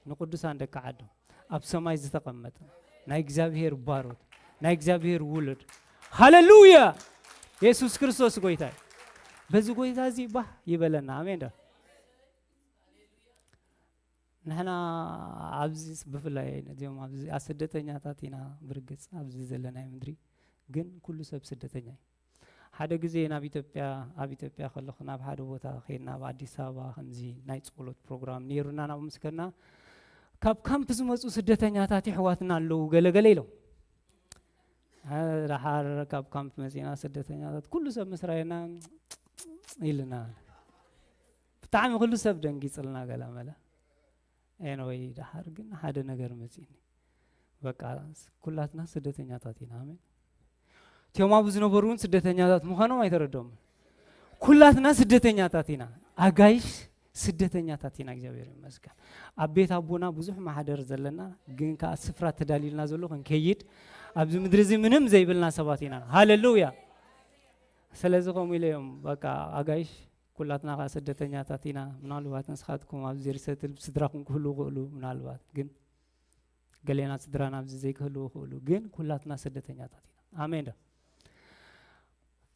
ንቅዱሳን ደቂ ዓዶም ኣብ ሰማይ ዝተቐመጠ ናይ እግዚኣብሔር ባሮት፣ ናይ እግዚኣብሔር ውሉድ። ሃሌሉያ! የሱስ ክርስቶስ ጎይታ እዩ። በዚ ጎይታ እዚ ባህ ይበለና። ኣሜን ዶ? ንሕና ኣብዚ ስ-፣ ብፍላይ ነዚኦም ኣብዚ ኣብ ስደተኛታት ኢና ብርግጽ ኣብዚ ዘለናዮ ምድሪ፣ ግን ኩሉ ሰብ ስደተኛ እዩ። ሓደ ግዜ ናብ ኢትዮጵያ፣ ኣብ ኢትዮጵያ ከለኹ ናብ ሓደ ቦታ ኸይድና፣ ኣብ ኣዲስ ኣበባ ከምዚ ናይ ጸሎት ፕሮግራም ነይሩና፣ ናብኡ ምስ ከድና፣ ካብ ካምፕ ዝመጹ ስደተኛታት የሕዋትና ኣለዉ፣ ገለ ገለ ኢሎም። አ፣ ደሓር ካብ ካምፕ መጺና ስደተኛታት ኩሉ ሰብ ምስ ረኣየና ኢልና። ብጣዕሚ ኩሉ ሰብ ደንጊጽልና ገለ መለ። ኤንወይ ደሓር ግን ሓደ ነገር መጺኒ። በቃ ኩላትና ስደተኛታት ኢና። ኣሜን። እቲኦም ኣብኡ ዝነበሩ እውን ስደተኛታት ምዃኖም ኣይተረዶም። ኩላትና ስደተኛታት ኢና። ኣጋይሽ ስደተኛታት ኢና። እግዚኣብሔር ይመስገን። ኣብ ቤት ኣቦና ብዙሕ ማሕደር ዘለና፣ ግን ከዓ ስፍራ ተዳልዩልና ዘሎ ክንከይድ፣ ኣብዚ ምድሪ እዚ ምንም ዘይብልና ሰባት ኢና። ሃሌሉያ። ስለዚ ከምኡ ኢለ እዮም፣ በቃ ኣጋይሽ ኩላትና ከዓ ስደተኛታት ኢና። ምናልባት ንስኻትኩም ኣብዚ ሪሰትል ስድራኹም ክህልዉ ይኽእሉ፣ ምናልባት ግን ገሌና ስድራና ኣብዚ ዘይክህልዉ ይኽእሉ፣ ግን ኩላትና ስደተኛታት ኢና። ኣሜን ዶ?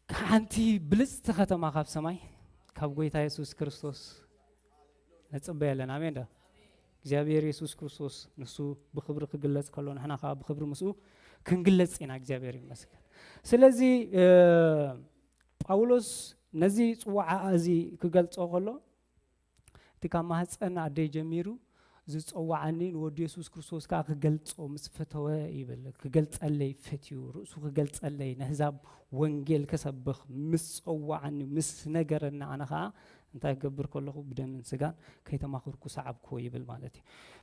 ሓንቲ ብልጽቲ ከተማ ካብ ሰማይ ካብ ጎይታ የሱስ ክርስቶስ ንጽበ ኣለና። ኣሜን ዶ? እግዚኣብሔር የሱስ ክርስቶስ ንሱ ብኽብሪ ክግለጽ ከሎ፣ ንሕና ከዓ ብኽብሪ ምስኡ ክንግለጽ ኢና። እግዚኣብሔር ይመስገን። ስለዚ እ፣ ጳውሎስ ነዚ ጽዋዓ እዚ ክገልጾ ከሎ፣ እቲ ካብ ማህፀን ኣደይ ጀሚሩ ዝጸዋዓኒ ንወዲ የሱስ ክርስቶስ ከዓ ክገልጾ ምስ ፈተወ ይብል። ክገልጸለይ ፈትዩ፣ ርእሱ ክገልጸለይ፣ ንህዛብ ወንጌል ክሰብኽ ምስ ጸዋዓኒ፣ ምስ ነገረኒ፣ ኣነ ከዓ እንታይ ክገብር ከለኹ ብደምን ስጋን ከይተማኽርኩ ሰዓብክዎ ይብል ማለት እዩ።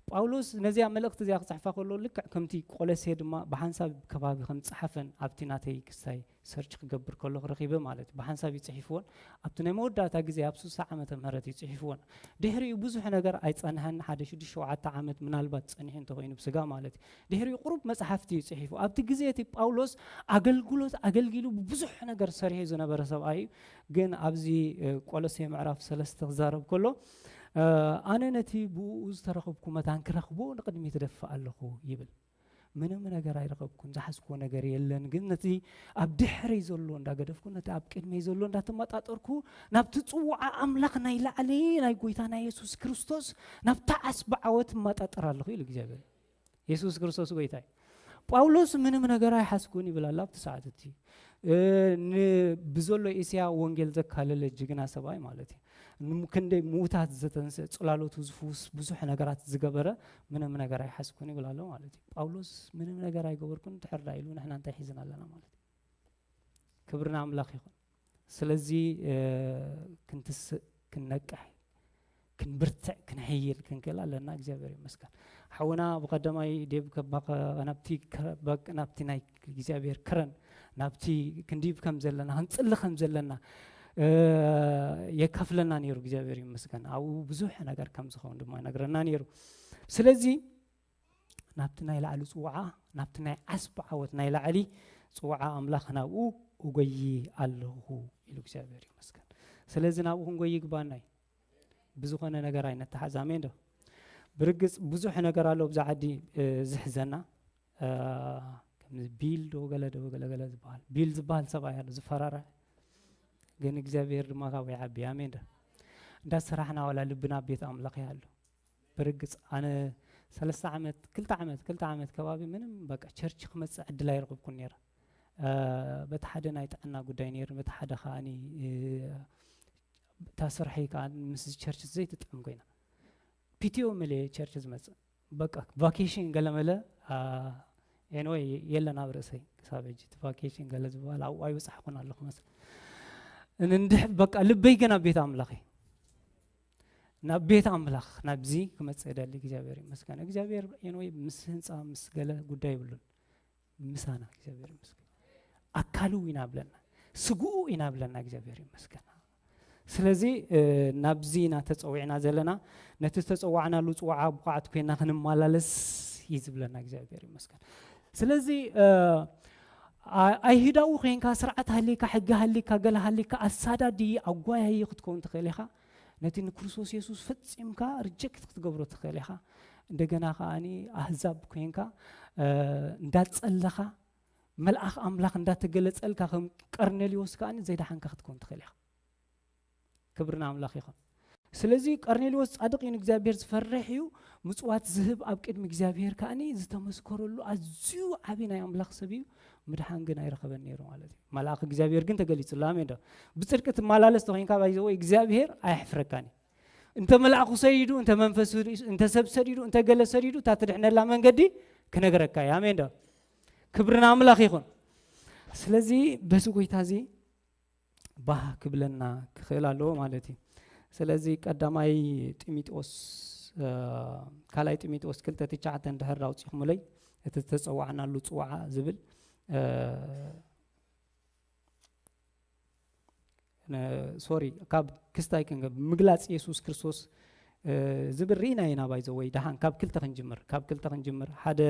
ጳውሎስ ነዚኣ መልእኽቲ እዚኣ ክጽሕፋ ከሎ ልክዕ ከምቲ ቆሎሴ ድማ ብሓንሳብ ከባቢ ከም ዝጸሓፈን ኣብቲ ናተይ ክስታይ ሰርች ክገብር ከለኹ ረኺበ ማለት እዩ። ብሓንሳብ እዩ ጽሒፍዎን ኣብቲ ናይ መወዳእታ ግዜ ኣብ ስሳ ዓመተ ምህረት እዩ ጽሒፍዎን። ድሕሪኡ ብዙሕ ነገር ኣይጸንሐን፣ ሓደ ሽዱሽተ ሸውዓተ ዓመት ምናልባት ጸኒሑ እንተኾይኑ ብስጋ ማለት እዩ። ድሕሪኡ ቁሩብ መጽሓፍቲ እዩ ጽሒፉ። ኣብቲ ግዜ እቲ ጳውሎስ ኣገልግሎት ኣገልጊሉ ብዙሕ ነገር ሰሪሑ ዝነበረ ሰብኣይ እዩ። ግን ኣብዚ እ፣ ቆሎሴ ምዕራፍ ሰለስተ ክዛረብ ከሎ እ፣ ኣነ ነቲ ብኡ ዝተረኸብኩ መታን ክረኽቦ ንቕድሚት እደፍእ ኣለኹ ይብል። ምንም ነገር ኣይረኸብኩን፣ ዝሓዝኩዎ ነገር የለን። ግን ነቲ ኣብ ድሕረይ ዘሎ እንዳገደፍኩ፣ ነቲ ኣብ ቅድመይ ዘሎ እንዳተመጣጠርኩ፣ ናብቲ ጽዋዓ ኣምላኽ ናይ ላዕሊ ናይ ጎይታና የሱስ ክርስቶስ ናብታ ዓስቢ ዓወት እመጣጠር ኣለኹ ኢሉ እግዚኣብሔር። የሱስ ክርስቶስ ጎይታ እዩ። ጳውሎስ ምንም ነገር ኣይሓዝኩን ይብል ኣሎ ኣብቲ ሰዓት እቲ። እ፣ ን-፣ ብዘሎ እስያ ወንጌል ዘካለለ ጅግና ሰብኣይ ማለት እዩ። ንም-፣ ክንደይ ምዉታት ዘተንስእ፣ ጽላሎቱ ዝፍውስ፣ ብዙሕ ነገራት ዝገበረ ምንም ነገር ኣይሓዝኩን ይብል ኣሎ ማለት እዩ። ጳውሎስ ምንም ነገር ኣይገበርኩን እንድሕር ደኣ ኢሉ ንሕና እንታይ ሒዝና ኣለና ማለት እዩ። ክብሪ ንኣምላኽ ይኹን። ስለዚ እ፣ ክንትስእ፣ ክንነቅሕ፣ ክንብርትዕ፣ ክንሕይል ክንክእል ኣለና። እግዚኣብሔር ይመስገን። ሓውና ብቐዳማይ ዴብ ከባ ናብቲ ክረ-፣ በቅ-፣ ናብቲ ናይ እግዚኣብሔር ክረን ናብቲ ክንዲብ ከም ዘለና፣ ክንጽሊ ከም ዘለና እ፣ የካፍለና ነይሩ። እግዚኣብሔር ይመስገን። ኣብኡ ብዙሕ ነገር ከም ዝኸውን ድማ ይነግረና ነይሩ። ስለዚ ናብቲ ናይ ላዕሊ ጽውዓ፣ ናብቲ ናይ ዓስቢ ዓወት ናይ ላዕሊ ጽውዓ ኣምላኽ ናብኡ እጎዪ ኣለኹ ኢሉ እግዚኣብሔር ይመስገን። ስለዚ ናብኡ ክንጎዪ ይግባና እዩ። ብዝኾነ ነገር ኣይነተሓዝ። ኣሜን ዶ? ብርግጽ ብዙሕ ነገር ኣሎ ኣብዚ ዓዲ እ፣ ዝሕዘና እ፣ ከምዚ ቢል ዶ ገለ ዶ ገለ ገለ ዝበሃል፣ ቢል ዝበሃል ሰብኣይ ኣሎ ዝፈራርሕ፣ ግን እግዚኣብሔር ድማ ካብኡ ይዓቢ። ኣሜን ዶ? እንዳሰራሕና ዋላ ልብና ኣብ ቤት ኣምላኽ ይሃሉ። ብርግጽ ኣነ ሰለስተ ዓመት፣ ክልተ ዓመት፣ ክልተ ዓመት ከባቢ ምንም በቃ ቸርች ክመጽእ ዕድል ኣይረኸብኩን ነይረ። እ፣ በቲ ሓደ ናይ ጥዕና ጉዳይ ነይሩ፣ በቲ ሓደ ከኣኒ እ፣ እታ ስርሐይ ከኣ ምስ ቸርች ዘይትጥዕም ኮይና። ፒቲኦ መለ ቸርች ዝመጽእ። በቃ ቫኬሽን ገለ መለ አ፣ ኤንወይ የለን ኣብ ርእሰይ ክሳብ ሕጂ። እቲ ቫኬሽን ገለ ዝበሃል ኣብኡ ኣይበጻሕኩን ኣለኹ መስል። እንድሕ በቃ ልበይ ግን ኣብ ቤት ኣምላኽ እዩ። ናብ ቤት ኣምላኽ ናብዚ ክመጽእ እደሊ እግዚኣብሔር ይመስገን። እግዚኣብሔር ኤንወይ ምስ ህንጻ ምስ ገለ ጉዳይ ይብሉን። ምሳና እግዚኣብሔር ይመስገን። ኣካሉ ኢና ብለና፣ ስግኡ ኢና ብለና እግዚኣብሔር ይመስገን። ስለዚ እ፣ ናብዚ ኢና ተጸዊዕና ዘለና። ነቲ ዝተጸዋዕናሉ ጽዋዓ ብቑዓት ኮይና ክንመላለስ እዩ ዝብለና እግዚኣብሔር ይመስገን። ስለዚ እ፣ ኣ-፣ ኣይሁዳዊ ኮይንካ፣ ስርዓት ሃሊካ፣ ሕጊ ሃሊካ፣ ገለ ሃሊካ፣ ኣሳዳዲ ኣጓያዪ ክትከውን ትኽእል ኢኻ። ነቲ ንክርስቶስ የሱስ ፈጺምካ ሪጀክት ክትገብሮ ትኽእል ኢኻ። እንደገና ከኣኒ ኣህዛብ ኮይንካ እ፣ እንዳጸለኻ መልኣኽ ኣምላኽ እንዳተገለጸልካ ከም ቀርኔልዮስ ከኣኒ ዘይደሓንካ ክትከውን ትኽእል ኢኻ። ክብሪ ንኣምላኽ ይኹን። ስለዚ ቀርኔልዮስ ጻድቕ እዩ፣ ንእግዚኣብሔር ዝፈርሕ እዩ፣ ምጽዋት ዝህብ፣ ኣብ ቅድሚ እግዚኣብሔር ከኣኒ ዝተመስከረሉ ኣዝዩ ዓቢ ናይ ኣምላኽ ሰብ እዩ። ምድሓን ግን ኣይረኸበን ነይሩ ማለት እዩ። መልኣኽ እግዚኣብሔር ግን ተገሊጹሉ። ኣሜን ዶ? ብጽድቂ ትመላለስ ተኾይንካ ባይዘወ እግዚኣብሔር ኣየሕፍረካን እዩ። እንተ መልኣኹ ሰዲዱ፣ እንተ መንፈሱ ርእሱ፣ እንተ ሰብ ሰዲዱ፣ እንተ ገለ ሰዲዱ፣ እታ ትድሕነላ መንገዲ ክነግረካ እዩ። ኣሜን ዶ? ክብሪ ንኣምላኽ ይኹን። ስለዚ በዚ ጎይታ እዚ ባህ ክብለና ክኽእል ኣለዎ ማለት እዩ። ስለዚ ቀዳማይ ጢሞቴዎስ፣ እ፣ ካልኣይ ጢሞቴዎስ ክልተ ትሽዓተ እንድሕር ኣውጺኹምለይ፣ እቲ ዝተጸዋዕናሉ ጽዋዓ ዝብል፣ እ፣ ነ-፣ ሶሪ፣ ካብ ክስታይ ክንገብ-፣ ምግላጽ የሱስ ክርስቶስ፣ እ፣ ዝብል ርኢና ኢና። ባይ ዘ ወይ ደሓን ካብ ክልተ ክንጅምር፣ ካብ ክልተ ክንጅምር። ሓደ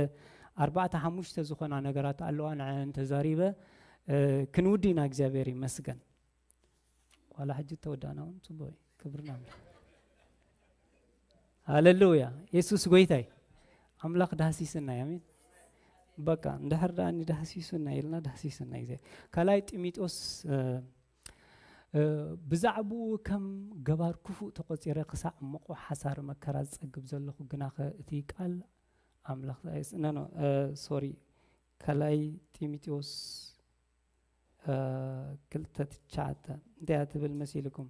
ኣርባዕተ ሓሙሽተ ዝኾና ነገራት ኣለዋ፣ ንዐን ተዛሪበ፣ እ፣ ክንውዲ ኢና። እግዚኣብሔር ይመስገን። ዋላ ሕጂ ተወዳእና እውን ጽቡቅ እዩ። ክብሪ ንኣምላኽ። ሃሌሉያ። የሱስ ጎይታ እዩ። ኣምላኽ ዳህሲስና እዩ። ኣሜን። በቃ እንድሕር ደኣ ዳህሲሱና ኢልና ዳህሲስና እዩ። ካልኣይ ጢሞቴዎስ፣ እ፣ እ፣ ብዛዕባኡ ከም ገባር ክፉእ ተቖጺረ ክሳዕ ምቑሕ ሓሳር መከራ ዝጸግብ ዘለኹ፣ ግናኸ እቲ ቃል ኣምላኽ ኣይስ-፣ ኖ፣ ኖ፣ እ፣ ሶሪ። ካልኣይ ጢሞቴዎስ እ፣ ክልተ ትሽዓተ እንታይ እያ ትብል መሲልኩም?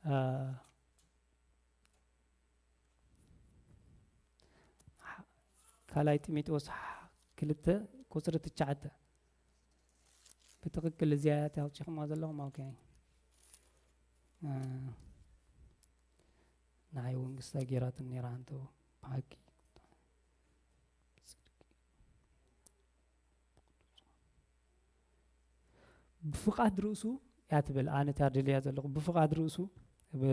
እ፣ ሕ-፣ ካልኣይ ጢሞቴዎስ ሕ-፣ ክልተ ቁጽሪ ትሽዓተ። ብትኽክል እዚኣ እያ ኣውጺኹማ ዘለኹም? ኦኬ። እ፣ ንዓይ እውን ግስታ ጌራትን ነይራ እንተ ብሓቂ። ብፍቓድ ርእሱ እያ ትብል። ኣነ እታ ደልያ ዘለኹ ብፍቓድ ርእሱ ብ-፣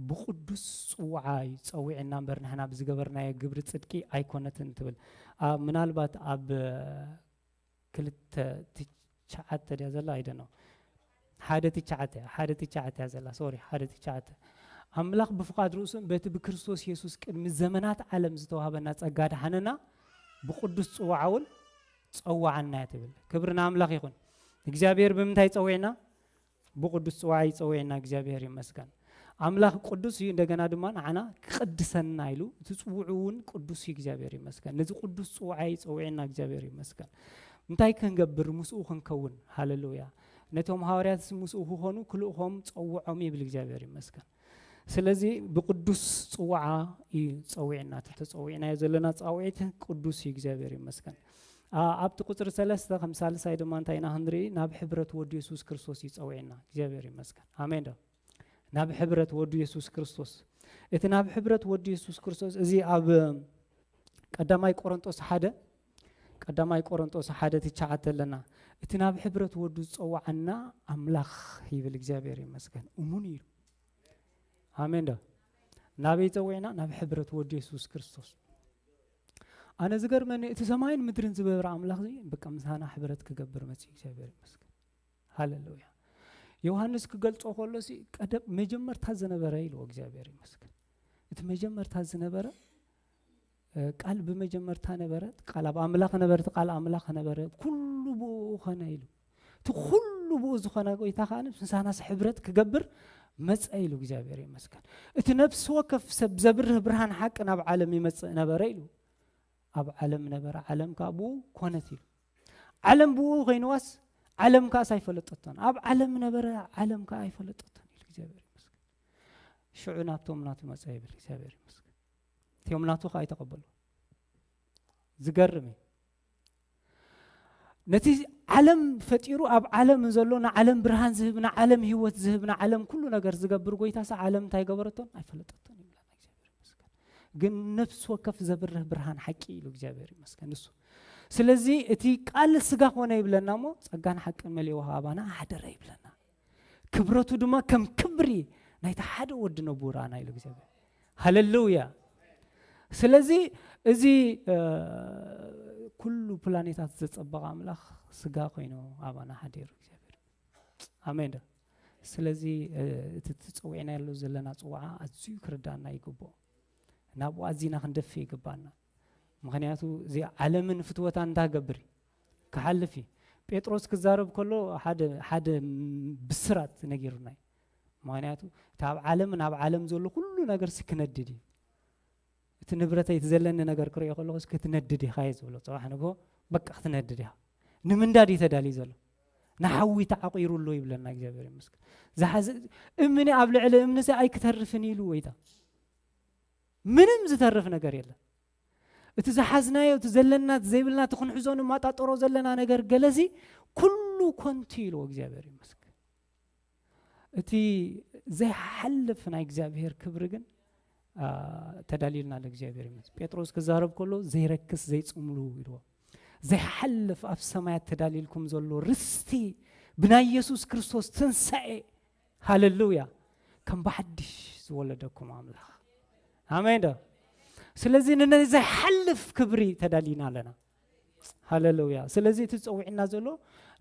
ብቕዱስ ጽዋዓ እዩ ጸዊዕና እምበር ንሕና ብዝገበርናዮ ግብሪ ጽድቂ ኣይኮነትን ትብል። ኣብ፣ ምናልባት ኣብ ክልተ ትሽዓተ ድያ ዘላ? ኣይደ ነው። ሓደ ትሽዓተ፣ ሓደ ትሽዓተ እያ ዘላ። ሶሪ፣ ሓደ ትሽዓተ። ኣምላኽ ብፍቓድ ርእሱን በቲ ብክርስቶስ የሱስ ቅድሚ ዘመናት ዓለም ዝተዋህበና ጸጋ ድሓነና ብቕዱስ ጽዋዓ እውን ጸዋዓና እያ ትብል። ክብሪ ንኣምላኽ ይኹን። እግዚኣብሔር ብምንታይ ጸዊዕና? ብቕዱስ ጽዋዓ ይጸውዕና። እግዚኣብሔር ይመስገን። ኣምላኽ ቅዱስ እዩ። እንደገና ድማ ንዓና ክቕድሰና ኢሉ እቲ ጽውዑ እውን ቅዱስ እዩ። እግዚኣብሔር ይመስገን። ነዚ ቅዱስ ጽዋዓ ይጸውዕና። እግዚኣብሔር ይመስገን። እንታይ ክንገብር? ምስኡ ክንከውን። ሃሌሉያ። ነቶም ሃዋርያትስ ምስኡ ክኾኑ ክልእኾም ጸውዖም ይብል። እግዚኣብሔር ይመስገን። ስለዚ ብቅዱስ ጽዋዓ እዩ ጸዊዕና። እቲ ተጸዊዕናዮ ዘለና ጻውዒት ቅዱስ እዩ። እግዚኣብሔር ይመስገን። ኣ-፣ ኣብቲ ቁጽሪ ሰለስተ ከም ሳልሳይ ድማ እንታይ ኢና ክንርኢ? ናብ ሕብረት ወዱ የሱስ ክርስቶስ እዩ ጸዊዕና። እግዚኣብሔር ይመስገን። ኣሜን ዶ? ናብ ሕብረት ወዱ የሱስ ክርስቶስ። እቲ ናብ ሕብረት ወዱ የሱስ ክርስቶስ፣ እዚ ኣብ ቀዳማይ ቆሮንጦስ ሓደ፣ ቀዳማይ ቆሮንጦስ ሓደ ትሽዓተ ኣለና። እቲ ናብ ሕብረት ወዱ ዝጸዋዓና ኣምላኽ ይብል። እግዚኣብሔር ይመስገን። እሙን እዩ። ኣሜን ዶ? ናበይ ጸዊዕና? ናብ ሕብረት ወዱ የሱስ ክርስቶስ። ኣነ ዝገርመኒ፣ እቲ ሰማይን ምድርን ዝገበረ ኣምላኽ እዚ፣ በቃ ምሳና ሕብረት ክገብር መጽዩ። እግዚኣብሔር ይመስገን። ሃሌሉያ። ዮሃንስ ክገልጾ ከሎ ሲ፣ ቀደም መጀመርታ ዝነበረ ኢልዎ። እግዚኣብሔር ይመስገን። እቲ መጀመርታ ዝነበረ፣ እ፣ ቃል ብመጀመርታ ነበረ፣ ቃል ኣብ ኣምላኽ ነበረ፣ እቲ ቃል ኣምላኽ ነበረ፣ ኩሉ ብኡ ኾነ ኢሉ። እቲ ኩሉ ብኡ ዝኾነ ጎይታ ከኣ ምሳናስ ሕብረት ክገብር መጸ ኢሉ። እግዚኣብሔር ይመስገን። እቲ ነፍሲ ወከፍ ሰብ ዘብርህ ብርሃን ሓቂ ናብ ዓለም ይመጽእ ነበረ ኢሉ። ኣብ ዓለም ነበረ፣ ዓለም ከኣ ብኡ ኮነት ኢሉ። ዓለም ብኡ ኮይንዋስ፣ ዓለም ከኣስ ኣይፈለጠቶን። ኣብ ዓለም ነበረ፣ ዓለም ከኣ ኣይፈለጠቶን ኢሉ። እግዚኣብሔር ይመስገን። ሽዑ ናብቶም ናቱ መጸ ይብል። እግዚኣብሔር ይመስገን። እቲኦም ናቱ ከኣ ኣይተቐበሉ። ዝገርም እዩ። ነቲ ዓለም ፈጢሩ፣ ኣብ ዓለም ዘሎ፣ ንዓለም ብርሃን ዝህብ፣ ንዓለም ህይወት ዝህብ፣ ንዓለም ኩሉ ነገር ዝገብር ጎይታስ ዓለም እንታይ ገበረቶን? ኣይፈለጠቶን ይብለና። እግዚኣብሔር ይመስገን። ግን ነፍሲ ወከፍ ዘብርህ ብርሃን ሓቂ ኢሉ። እግዚኣብሔር ይመስገን። ንሱ፣ ስለዚ እቲ ቃል ስጋ ኮነ ይብለና እሞ፣ ጸጋን ሓቅን መሊኡ ኣባና ሓደረ ይብለና። ክብረቱ ድማ ከም ክብሪ ናይቲ ሓደ ወዲ ነቡ ረኣና ኢሉ እግዚኣብሔር። ሃሌሉያ። ስለዚ እዚ፣ እ፣ ኩሉ ፕላኔታት ዘጸበቐ ኣምላኽ ስጋ ኮይኑ ኣባና ሓዲሩ እግዚኣብሔር። ኣሜን ዶ? ስለዚ፣ እ፣ እቲ ተጸዊዕናሉ ዘለና ጽዋዓ ኣዝዩ ክርዳእና ይግብኦ። ናብኡ ኣዚና ክንደፊ ይግባና። ምኽንያቱ እዚ ዓለምን ፍትወታን እንታይ ገብር እዩ? ክሓልፍ እዩ። ጴጥሮስ ክዛረብ ከሎ ሓደ፣ ሓደ ብስራት ነጊሩና እዩ። ምኽንያቱ እቲ ኣብ ዓለምን ኣብ ዓለም ዘሎ ኩሉ ነገር ሲ ክነድድ እዩ። እቲ ንብረተይ፣ እቲ ዘለኒ ነገር ክሪኦ ከለኹ ሲ ክትነድድ ኢኻ እየ ዝብሎ። ጽባሕ ንግሆ በቃ ክትነድድ ኢኻ። ንምንዳድ እዩ ተዳልዩ ዘሎ። ንሓዊ ተዓቂሩ ኣሎ ይብለና። እግዚኣብሔር ይመስገን። ዝሓዘ እምኒ ኣብ ልዕሊ እምኒ ሲ ኣይክተርፍን ኢሉ ወይታ። ምንም ዝተርፍ ነገር የለን። እቲ ዝሓዝናዮ፣ እቲ ዘለና፣ እቲ ዘይብልና፣ እቲ ክንሕዞ ንማጣጠሮ ዘለና ነገር ገለሲ ኩሉ ኮንቱ ኢልዎ። እግዚኣብሔር ይመስገን። እቲ ዘይሓልፍ ናይ እግዚኣብሔር ክብሪ ግን፣ ኣ፣ ተዳልዩልና ለእግዚኣብሔር ይመስል። ጴጥሮስ ክዛረብ ከሎ፣ "ዘይረክስ ዘይጽምሉ" ኢልዎ። ዘይሓልፍ ኣብ ሰማያት ተዳልዩልኩም ዘሎ ርስቲ ብናይ የሱስ ክርስቶስ ትንሳኤ፣ ሃሌሉያ፣ ከም ብሓድሽ ዝወለደኩም ኣምላኽ። ኣሜን ዶ? ስለዚ ንነዚ ዘይሓልፍ ክብሪ ተዳሊና ኣለና። ሃሌሉያ። ስለዚ እቲ ጸዊዕና ዘሎ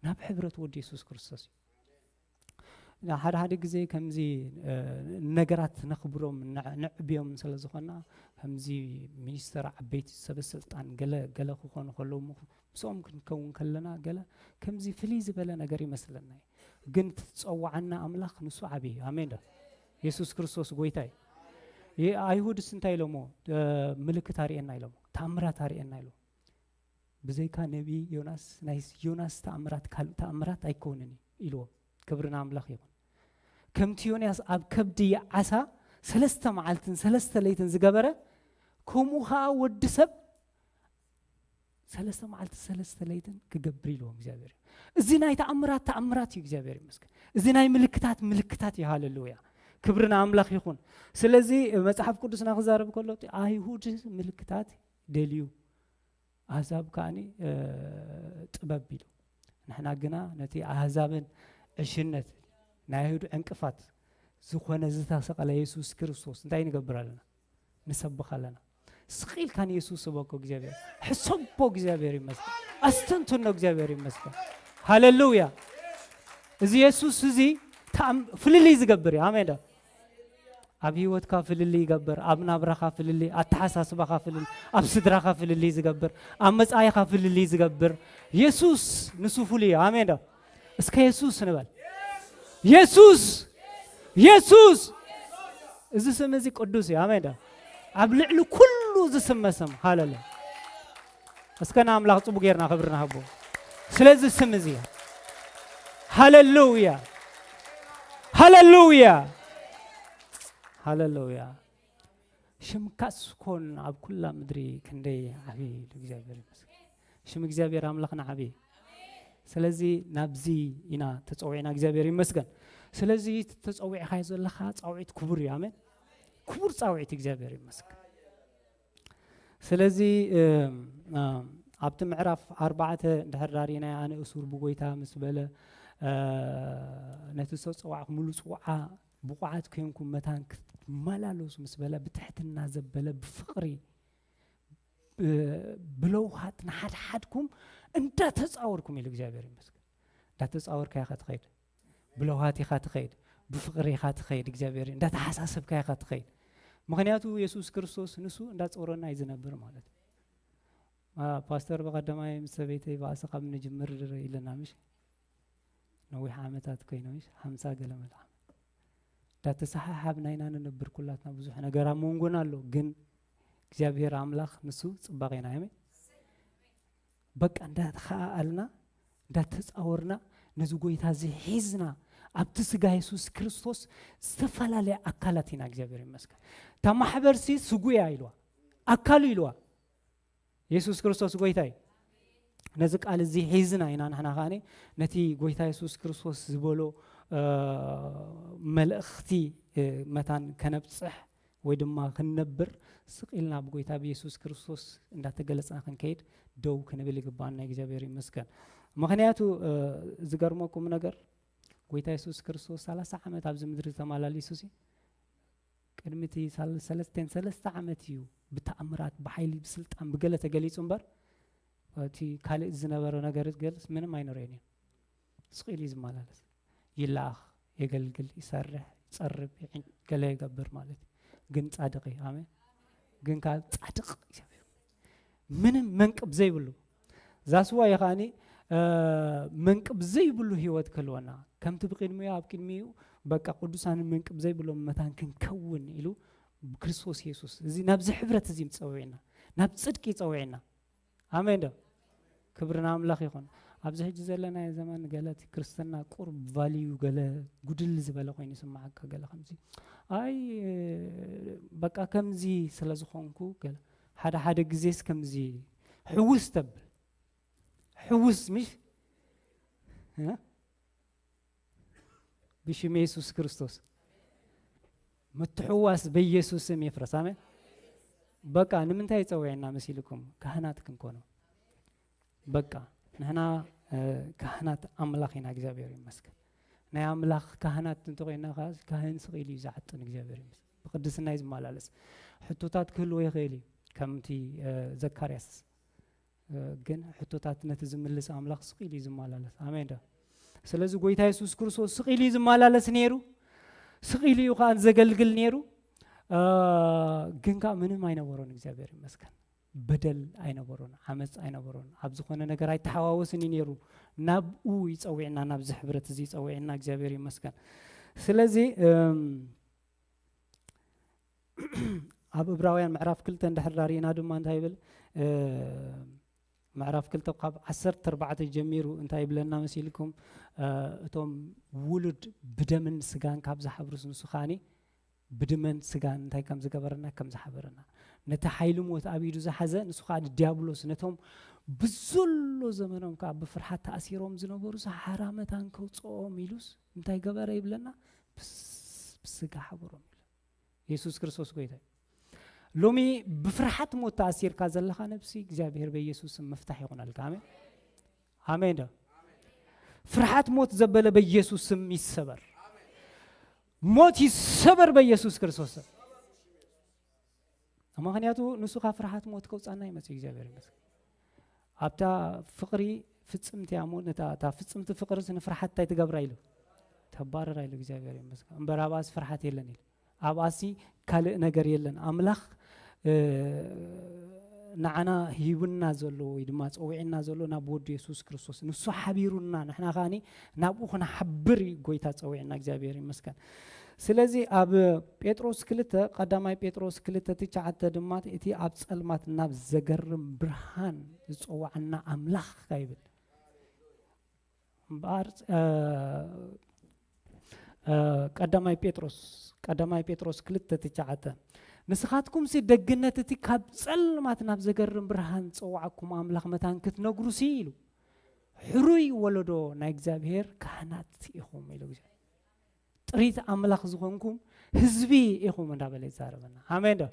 ናብ ሕብረት ወዲ የሱስ ክርስቶስ እዩ። ሓደ ሓደ ግዜ ከምዚ፣ እ፣ ነገራት ነኽብሮም፣ ነዕ-፣ ነዕብዮም ስለ ዝኾንና፣ ከምዚ ሚኒስተር፣ ዓበይቲ ሰበ ስልጣን ገለ፣ ገለ ክኾኑ ከለዉ፣ ምኽ-፣ ምስኦም ክንከውን ከለና፣ ገለ ከምዚ ፍልይ ዝበለ ነገር ይመስለና እዩ። ግን እቲ ዝጸውዓና ኣምላኽ ንሱ ዓብዪ እዩ። ኣሜን ዶ? የሱስ ክርስቶስ ጎይታ እዩ። የ-፣ ኣይሁድስ እንታይ ኢሎሞ? እ፣ ምልክት ኣርእየና ኢሎሞ፣ ተኣምራት ኣርእየና ኢሎሞ። ብዘይካ ነቢይ ዮናስ፣ ናይ ዮናስ ተኣምራት ካልእ ተኣምራት ኣይከውንን እዩ ኢልዎ። ክብሪ ንኣምላኽ ይኹን። ከምቲ ዮናስ ኣብ ከብዲ ዓሳ ሰለስተ መዓልትን ሰለስተ ለይትን ዝገበረ፣ ከምኡ ኸኣ ወዲ ሰብ ሰለስተ መዓልቲ ሰለስተ ለይትን ክገብር ኢልዎ እግዚኣብሔር። እዚ ናይ ተኣምራት ተኣምራት እዩ፣ እግዚኣብሔር ይመስገን። እዚ ናይ ምልክታት ምልክታት እዩ። ሃሌሉያ፣ ክብሪ ንኣምላኽ ይኹን። ስለዚ መጽሓፍ ቅዱስና ክዛረብ ከሎ፣ እቲ ኣይሁድ ምልክታት ደልዩ፣ ኣህዛብ ከኣኒ፣ እ፣ ጥበብ ኢሉ። ንሕና ግና ነቲ ኣህዛብን ዕሽነት፣ ናይ ኣይሁድ ዕንቅፋት ዝኾነ ዝተሰቐለ የሱስ ክርስቶስ እንታይ ንገብር ኣለና? ንሰብኽ ኣለና። ስቕ ኢልካ ንየሱስ ስበኮ እግዚኣብሔር። ሕሰቦ እግዚኣብሔር ይመስገን። ኣስተንትኖ እግዚኣብሔር ይመስገን። ሃሌሉያ። እዚ የሱስ እዚ ተኣም-፣ ፍልልይ ዝገብር እዩ። ኣሜን ዶ? ኣብ ህይወትካ ፍልልይ ይገብር፣ ኣብ ናብራኻ ፍልልይ፣ ኣተሓሳስባኻ ፍልልይ፣ ኣብ ስድራኻ ፍልልይ ዝገብር፣ ኣብ መጻኢኻ ፍልልይ ዝገብር የሱስ ንሱ ፍሉይ እዩ። ኣሜን ዶ? እስከ የሱስ ንበል። የሱስ! የሱስ! እዚ ስም እዚ ቅዱስ እዩ። ኣሜን ዶ? ኣብ ልዕሊ ኩሉ ዝስመ ስም። ሃሌሉያ። እስከ ንኣምላኽ ጽቡቅ ጌርና ክብሪ ንሃቦ። ስለዚ ስም እዚ። ሃሌሉያ። ሃሌሉያ። ሃሌሉያ። ሽምካስ ኮን ኣብ ኩላ ምድሪ ክንደይ ዓቢ ኢሉ እግዚኣብሔር ይመስገን። ሽም እግዚኣብሔር ኣምላኽና ዓቢ። ስለዚ ናብዚ ኢና ተጸዊዕና፣ እግዚኣብሔር ይመስገን። ስለዚ ተጸዊዕካዮ ዘለኻ ጻውዒት ክቡር እዩ። ኣሜን። ክቡር ጻውዒት እግዚኣብሔር ይመስገን። ስለዚ፣ እም፣ እ፣ ኣብቲ ምዕራፍ ኣርባዕተ እንድሕር ዳሪናዮ፣ ኣነ እሱር ብጎይታ ምስ በለ፣ እ፣ ነቲ ዝተጸዋዕኩምሉ ጽውዓ ብቑዓት ኮይንኩም መታን ክትመላለሱ ምስ በለ፣ ብትሕትና ዘበለ፣ ብፍቕሪ፣ ብ-፣ ብለውሃት ንሓድሓድኩም እንዳተጻወርኩም ኢሉ እግዚኣብሔር ይመስገን። እንዳተጻወርካ ኢኻ ትኸይድ። ብለውሃት ኢኻ ትኸይድ። ብፍቕሪ ኢኻ ትኸይድ። እግዚኣብሔር እንዳተሓሳሰብካ ኢኻ ትኸይድ። ምኽንያቱ የሱስ ክርስቶስ ንሱ እንዳጾረና እዩ ዝነብር ማለት እዩ። አ፣ ፓስተር ብቐዳማይ ምስ ሰበይተይ ባእሲ ካብ ንጅምር ኢለና፣ ምሽ? ነዊሕ ዓመታት ኮይኖ፣ ምሽ? ሓምሳ ገለ መለ ዓመት። እንዳተሰሓሓብና ኢና ንነብር ኩላትና። ብዙሕ ነገር ኣብ መንጎና ኣሎ፣ ግን እግዚኣብሔር ኣምላኽ ንሱ ጽባቄና። ኣሜን። በቃ እንዳተኸኣኣልና፣ እንዳተጻወርና፣ ነዚ ጎይታ እዚ ሒዝና፣ ኣብቲ ስጋ የሱስ ክርስቶስ ዝተፈላለየ ኣካላት ኢና፣ እግዚኣብሔር ይመስገን። እታ ማሕበርሲ ስጉ እያ ኢልዋ፣ ኣካሉ ኢልዋ። የሱስ ክርስቶስ ጎይታ እዩ። ነዚ ቃል እዚ ሒዝና ኢና ንሕና ከኣኒ ነቲ ጎይታ የሱስ ክርስቶስ ዝበሎ፣ እ፣ መልእኽቲ፣ እ፣ መታን ከነብጽሕ ወይ ድማ ክንነብር ስቕ ኢልና ብጎይታ ብየሱስ ክርስቶስ እንዳተገለጽና ክንከይድ ደው ክንብል ይግባና። እግዚኣብሔር ይመስገን። ምኽንያቱ፣ እ፣ ዝገርመኩም ነገር፣ ጎይታ የሱስ ክርስቶስ ሰላሳ ዓመት ኣብዚ ምድሪ ተመላሊሱ ሲ፣ ቅድሚ እቲ ሳል-፣ ሰለስቴን ሰለስተ ዓመት እዩ ብተኣምራት፣ ብሓይሊ፣ ብስልጣን፣ ብገለ ተገሊጹ እምበር፣ እቲ ካልእ ዝነበረ ነገር ገልጽ ምንም ኣይንርእዮን እዩ። ስቕ ኢሉ እዩ ዝመላለስ። ይለኣኽ፣ የገልግል፣ ይሰርሕ፣ ይጸርብ፣ ይዕን-፣ ገለ ይገብር ማለት እዩ። ግን ጻድቕ እዩ። ኣሜን። ግን ካብ ጻድቕ እግዚኣብሔር ምንም መንቅብ ዘይብሉ፣ ዛስዋ እዩ ከኣኒ፣ እ፣ መንቅብ ዘይብሉ ህይወት ክህልወና፣ ከምቲ ብቅድሚኡ ኣብ ቅድሚኡ በቃ ቅዱሳንን መንቅብ ዘይብሎም መታን ክንከውን ኢሉ ብክርስቶስ የሱስ እዚ ናብዚ ሕብረት እዚ ጸዊዕና፣ ናብ ጽድቂ ጸዊዕና። ኣሜን ዶ? ክብሪ ንኣምላኽ ይኹን። ኣብዚ ሕጂ ዘለናዮ ዘመን ገለ እቲ ክርስትና ቁሩብ ቫልዩ ገለ ጉድል ዝበለ ኮይኑ ይስምዓካ፣ ገለ ከምዚ፣ ኣይ፣ በቃ ከምዚ ስለ ዝኾንኩ ገለ፣ ሓደ ሓደ ግዜስ ከምዚ ሕውስ ተብል። ሕውስ ምሽ? እ? ብሽም የሱስ ክርስቶስ። ምትሕዋስ በኢየሱስ ስም ይፍረስ። ኣሜን። በቃ ንምንታይ ጸውዕና መሲልኩም? ካህናት ክንኮኖ። በቃ ንሕና፣ እ፣ ካህናት ኣምላኽ ኢና። እግዚኣብሔር ይመስገን። ናይ ኣምላኽ ካህናት እንተኾይና ከዓ ካህን ስቕ ኢሉ እዩ ዝዓጥን። እግዚኣብሔር ይመስገን። ብቅድስና እዩ ዝመላለስ። ሕቶታት ክህልዎ ይኽእል እዩ። ከምቲ፣ እ፣ ዘካርያስ፣ እ፣ ግን ሕቶታት ነቲ ዝምልስ ኣምላኽ ስቕ ኢሉ እዩ ዝመላለስ። ኣሜን ዶ? ስለዚ ጎይታ የሱስ ክርስቶስ ስቕ ኢሉ እዩ ዝመላለስ ነይሩ። ስቕ ኢሉ እዩ ከዓ ዘገልግል ነይሩ። እ፣ ግን ከዓ ምንም ኣይነበሮን። እግዚኣብሔር ይመስገን። በደል ኣይነበሮን፣ ዓመፅ ኣይነበሮን። ኣብ ዝኾነ ነገር ኣይተሓዋወስን እዩ ነይሩ። ናብኡ ይጸውዕና፣ ናብዚ ሕብረት እዚ ይጸውዕና። እግዚኣብሔር ይመስገን። ስለዚ፣ እም፣ ኣብ ዕብራውያን ምዕራፍ ክልተ እንድሕር ዳሪእና ድማ እንታይ ይብል? እ፣ ምዕራፍ ክልተ ካብ ዓሰርተ ኣርባዕተ ጀሚሩ እንታይ ይብለና መሲልኩም? እ፣ እቶም ውሉድ ብደምን ስጋን ካብ ዝሓብሩስ ንሱ ከኣኒ ብድመን ስጋን እንታይ ከም ዝገበረና፣ ከም ዝሓበረና። ነቲ ሓይሊ ሞት ኣብ ኢዱ ዝሓዘ ንሱ ከኣ ንዲያብሎስ ነቶም ብዘሎ ዘመኖም ከኣ ብፍርሓት ተኣሲሮም ዝነበሩ ሰሓራ መታን ከውፅኦም ኢሉስ እንታይ ገበረ ይብለና? ብስ-፣ ብስጋ ሓበሮም ኢሉ። የሱስ ክርስቶስ ጎይታ እዩ። ሎሚ ብፍርሓት ሞት ተኣሲርካ ዘለኻ ነብሲ እግዚኣብሔር በኢየሱስ ስም ምፍታሕ ይኹነልካ። ኣሜን። ኣሜን ዶ? ፍርሓት ሞት ዘበለ በኢየሱስ ስም ይሰበር። ሞት ይሰበር በኢየሱስ ክርስቶስ ስም። ምኽንያቱ ንሱ ካብ ፍርሓት ሞት ከውፃና ይመፅእ። እግዚኣብሔር ይመስገን። ኣብታ ፍቕሪ ፍጽምቲ እያ እሞ፣ ነታ፣ እታ ፍጽምቲ ፍቕርስ ንፍርሓት እንታይ ትገብራ ኢሉ? ተባርራ ኢሉ። እግዚኣብሔር ይመስገን። እምበር ኣብኣስ ፍርሓት የለን ኢሉ። ኣብኣሲ ካልእ ነገር የለን። ኣምላኽ፣ እ፣ ንዓና ሂቡና ዘሎ ወይ ድማ ጸዊዕና ዘሎ ናብ ወዱ የሱስ ክርስቶስ። ንሱ ሓቢሩና፣ ንሕና ከኣኒ ናብኡ ክንሓብር እዩ ጎይታ ጸዊዕና። እግዚኣብሔር ይመስገን። ስለዚ ኣብ ጴጥሮስ ክልተ፣ ቀዳማይ ጴጥሮስ ክልተ ትሽዓተ ድማ እቲ ኣብ ጸልማት ናብ ዘገርም ብርሃን ዝጸዋዓና ኣምላኽ ይብል። እምበኣር፣ እ፣ እ፣ ቀዳማይ ጴጥሮስ፣ ቀዳማይ ጴጥሮስ ክልተ ትሽዓተ፣ "ንስኻትኩምሲ ደግነት እቲ ካብ ጸልማት ናብ ዘገርም ብርሃን ዝጸዋዓኩም ኣምላኽ መታን ክትነግሩሲ" ኢሉ፣ "ሕሩይ ወለዶ ናይ እግዚኣብሔር ካህናት ኢኹም" ኢሉ። ጥሪት ኣምላኽ ዝኾንኩም ህዝቢ ኢኹም እንዳበለ ይዛረበና። ኣሜን ዶ?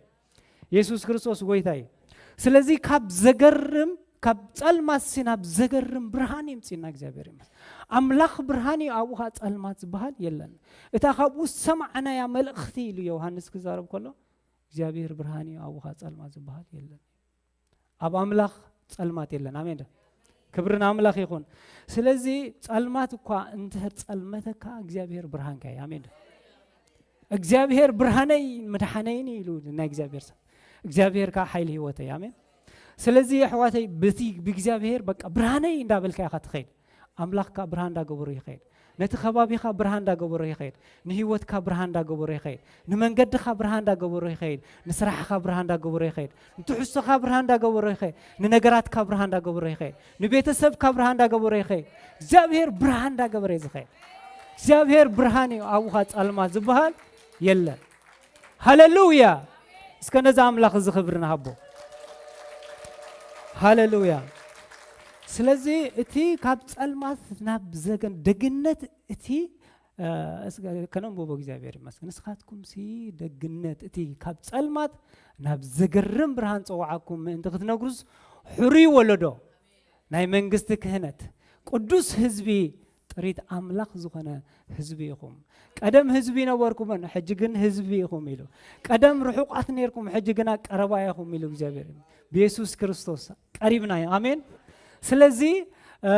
የሱስ ክርስቶስ ጎይታ እዩ። ስለዚ ካብ ዘገርም፣ ካብ ጸልማትሲ ናብ ዘገርም ብርሃን የምጽእና እግዚኣብሔር ይመስገን። ኣምላኽ ብርሃን እዩ፣ ኣብኡ ኸኣ ጸልማት ዝበሃል የለን። እታ ካብኡ ዝሰማዕናያ መልእኽቲ ኢሉ ዮሃንስ ክዛረብ ከሎ፣ እግዚኣብሔር ብርሃን እዩ፣ ኣብኡ ኸኣ ጸልማት ዝበሃል የለን። ኣብ ኣምላኽ ጸልማት የለን። ኣሜን ዶ? ክብሪ ንኣምላኽ ይኹን። ስለዚ ጸልማት እኳ እንድሕር ጸልመተካ፣ እግዚኣብሔር ብርሃንካ እዩ። ኣሜን ዶ? "እግዚኣብሔር ብርሃነይ መድሓነይን" ኢሉ ናይ እግዚኣብሔር ሰብ። "እግዚኣብሔር ከኣ ሓይሊ ህይወተይ" እዩ። ኣሜን። ስለዚ ኣሕዋተይ፣ በቲ ብእግዚኣብሔር በቃ ብርሃነይ እንዳበልካ ኢኻ ትኸይድ። ኣምላኽ ከኣ ብርሃን እንዳገበሮ ይኸይድ። ነቲ ከባቢኻ ብርሃን እንዳገበሮ ይኸይድ። ንህይወትካ ብርሃን እንዳገበሮ ይኸይድ። ንመንገድኻ ብርሃን እንዳገበሮ ይኸይድ። ንስራሕኻ ብርሃን እንዳገበሮ ይኸይድ። ንትሕዝቶኻ ብርሃን እንዳገበሮ ይኸይድ። ንነገራትካ ብርሃን እንዳገበሮ ይኸይድ። ንቤተሰብካ ብርሃን እንዳገበሮ ይኸይድ። እግዚኣብሔር ብርሃን እንዳገበረ እዩ ዝኸይድ። እግዚኣብሔር ብርሃን እዩ፣ ኣብኡ ኸኣ ጸልማት ዝበሃል የለን። ሃሌሉያ! እስከ ነዚ ኣምላኽ እዚ ክብሪ ንሃቦ። ሃሌሉያ! ስለዚ እቲ ካብ ጸልማት ናብ ዘገን-፣ ደግነት እቲ፣ እ፣ እስከ ከነንብቦ። እግዚኣብሔር ይመስገን። "ንስኻትኩምሲ ደግነት እቲ ካብ ጸልማት ናብ ዘገርም ብርሃን ጸዋዓኩም ምእንቲ ክትነግሩስ፣ ሕሩይ ወለዶ፣ ናይ መንግስቲ ክህነት፣ ቅዱስ ህዝቢ፣ ጥሪት ኣምላኽ ዝኾነ ህዝቢ ኢኹም። ቀደም ህዝቢ ነበርኩምን፣ ሕጂ ግን ህዝቢ ኢኹም" ኢሉ። "ቀደም ርሑቓት ነርኩም፣ ሕጂ ግና ቀረባ ኢኹም" ኢሉ እግዚኣብሔር። ብየሱስ ክርስቶስ ቀሪብና እዩ። ኣሜን። ስለዚ፣ እ፣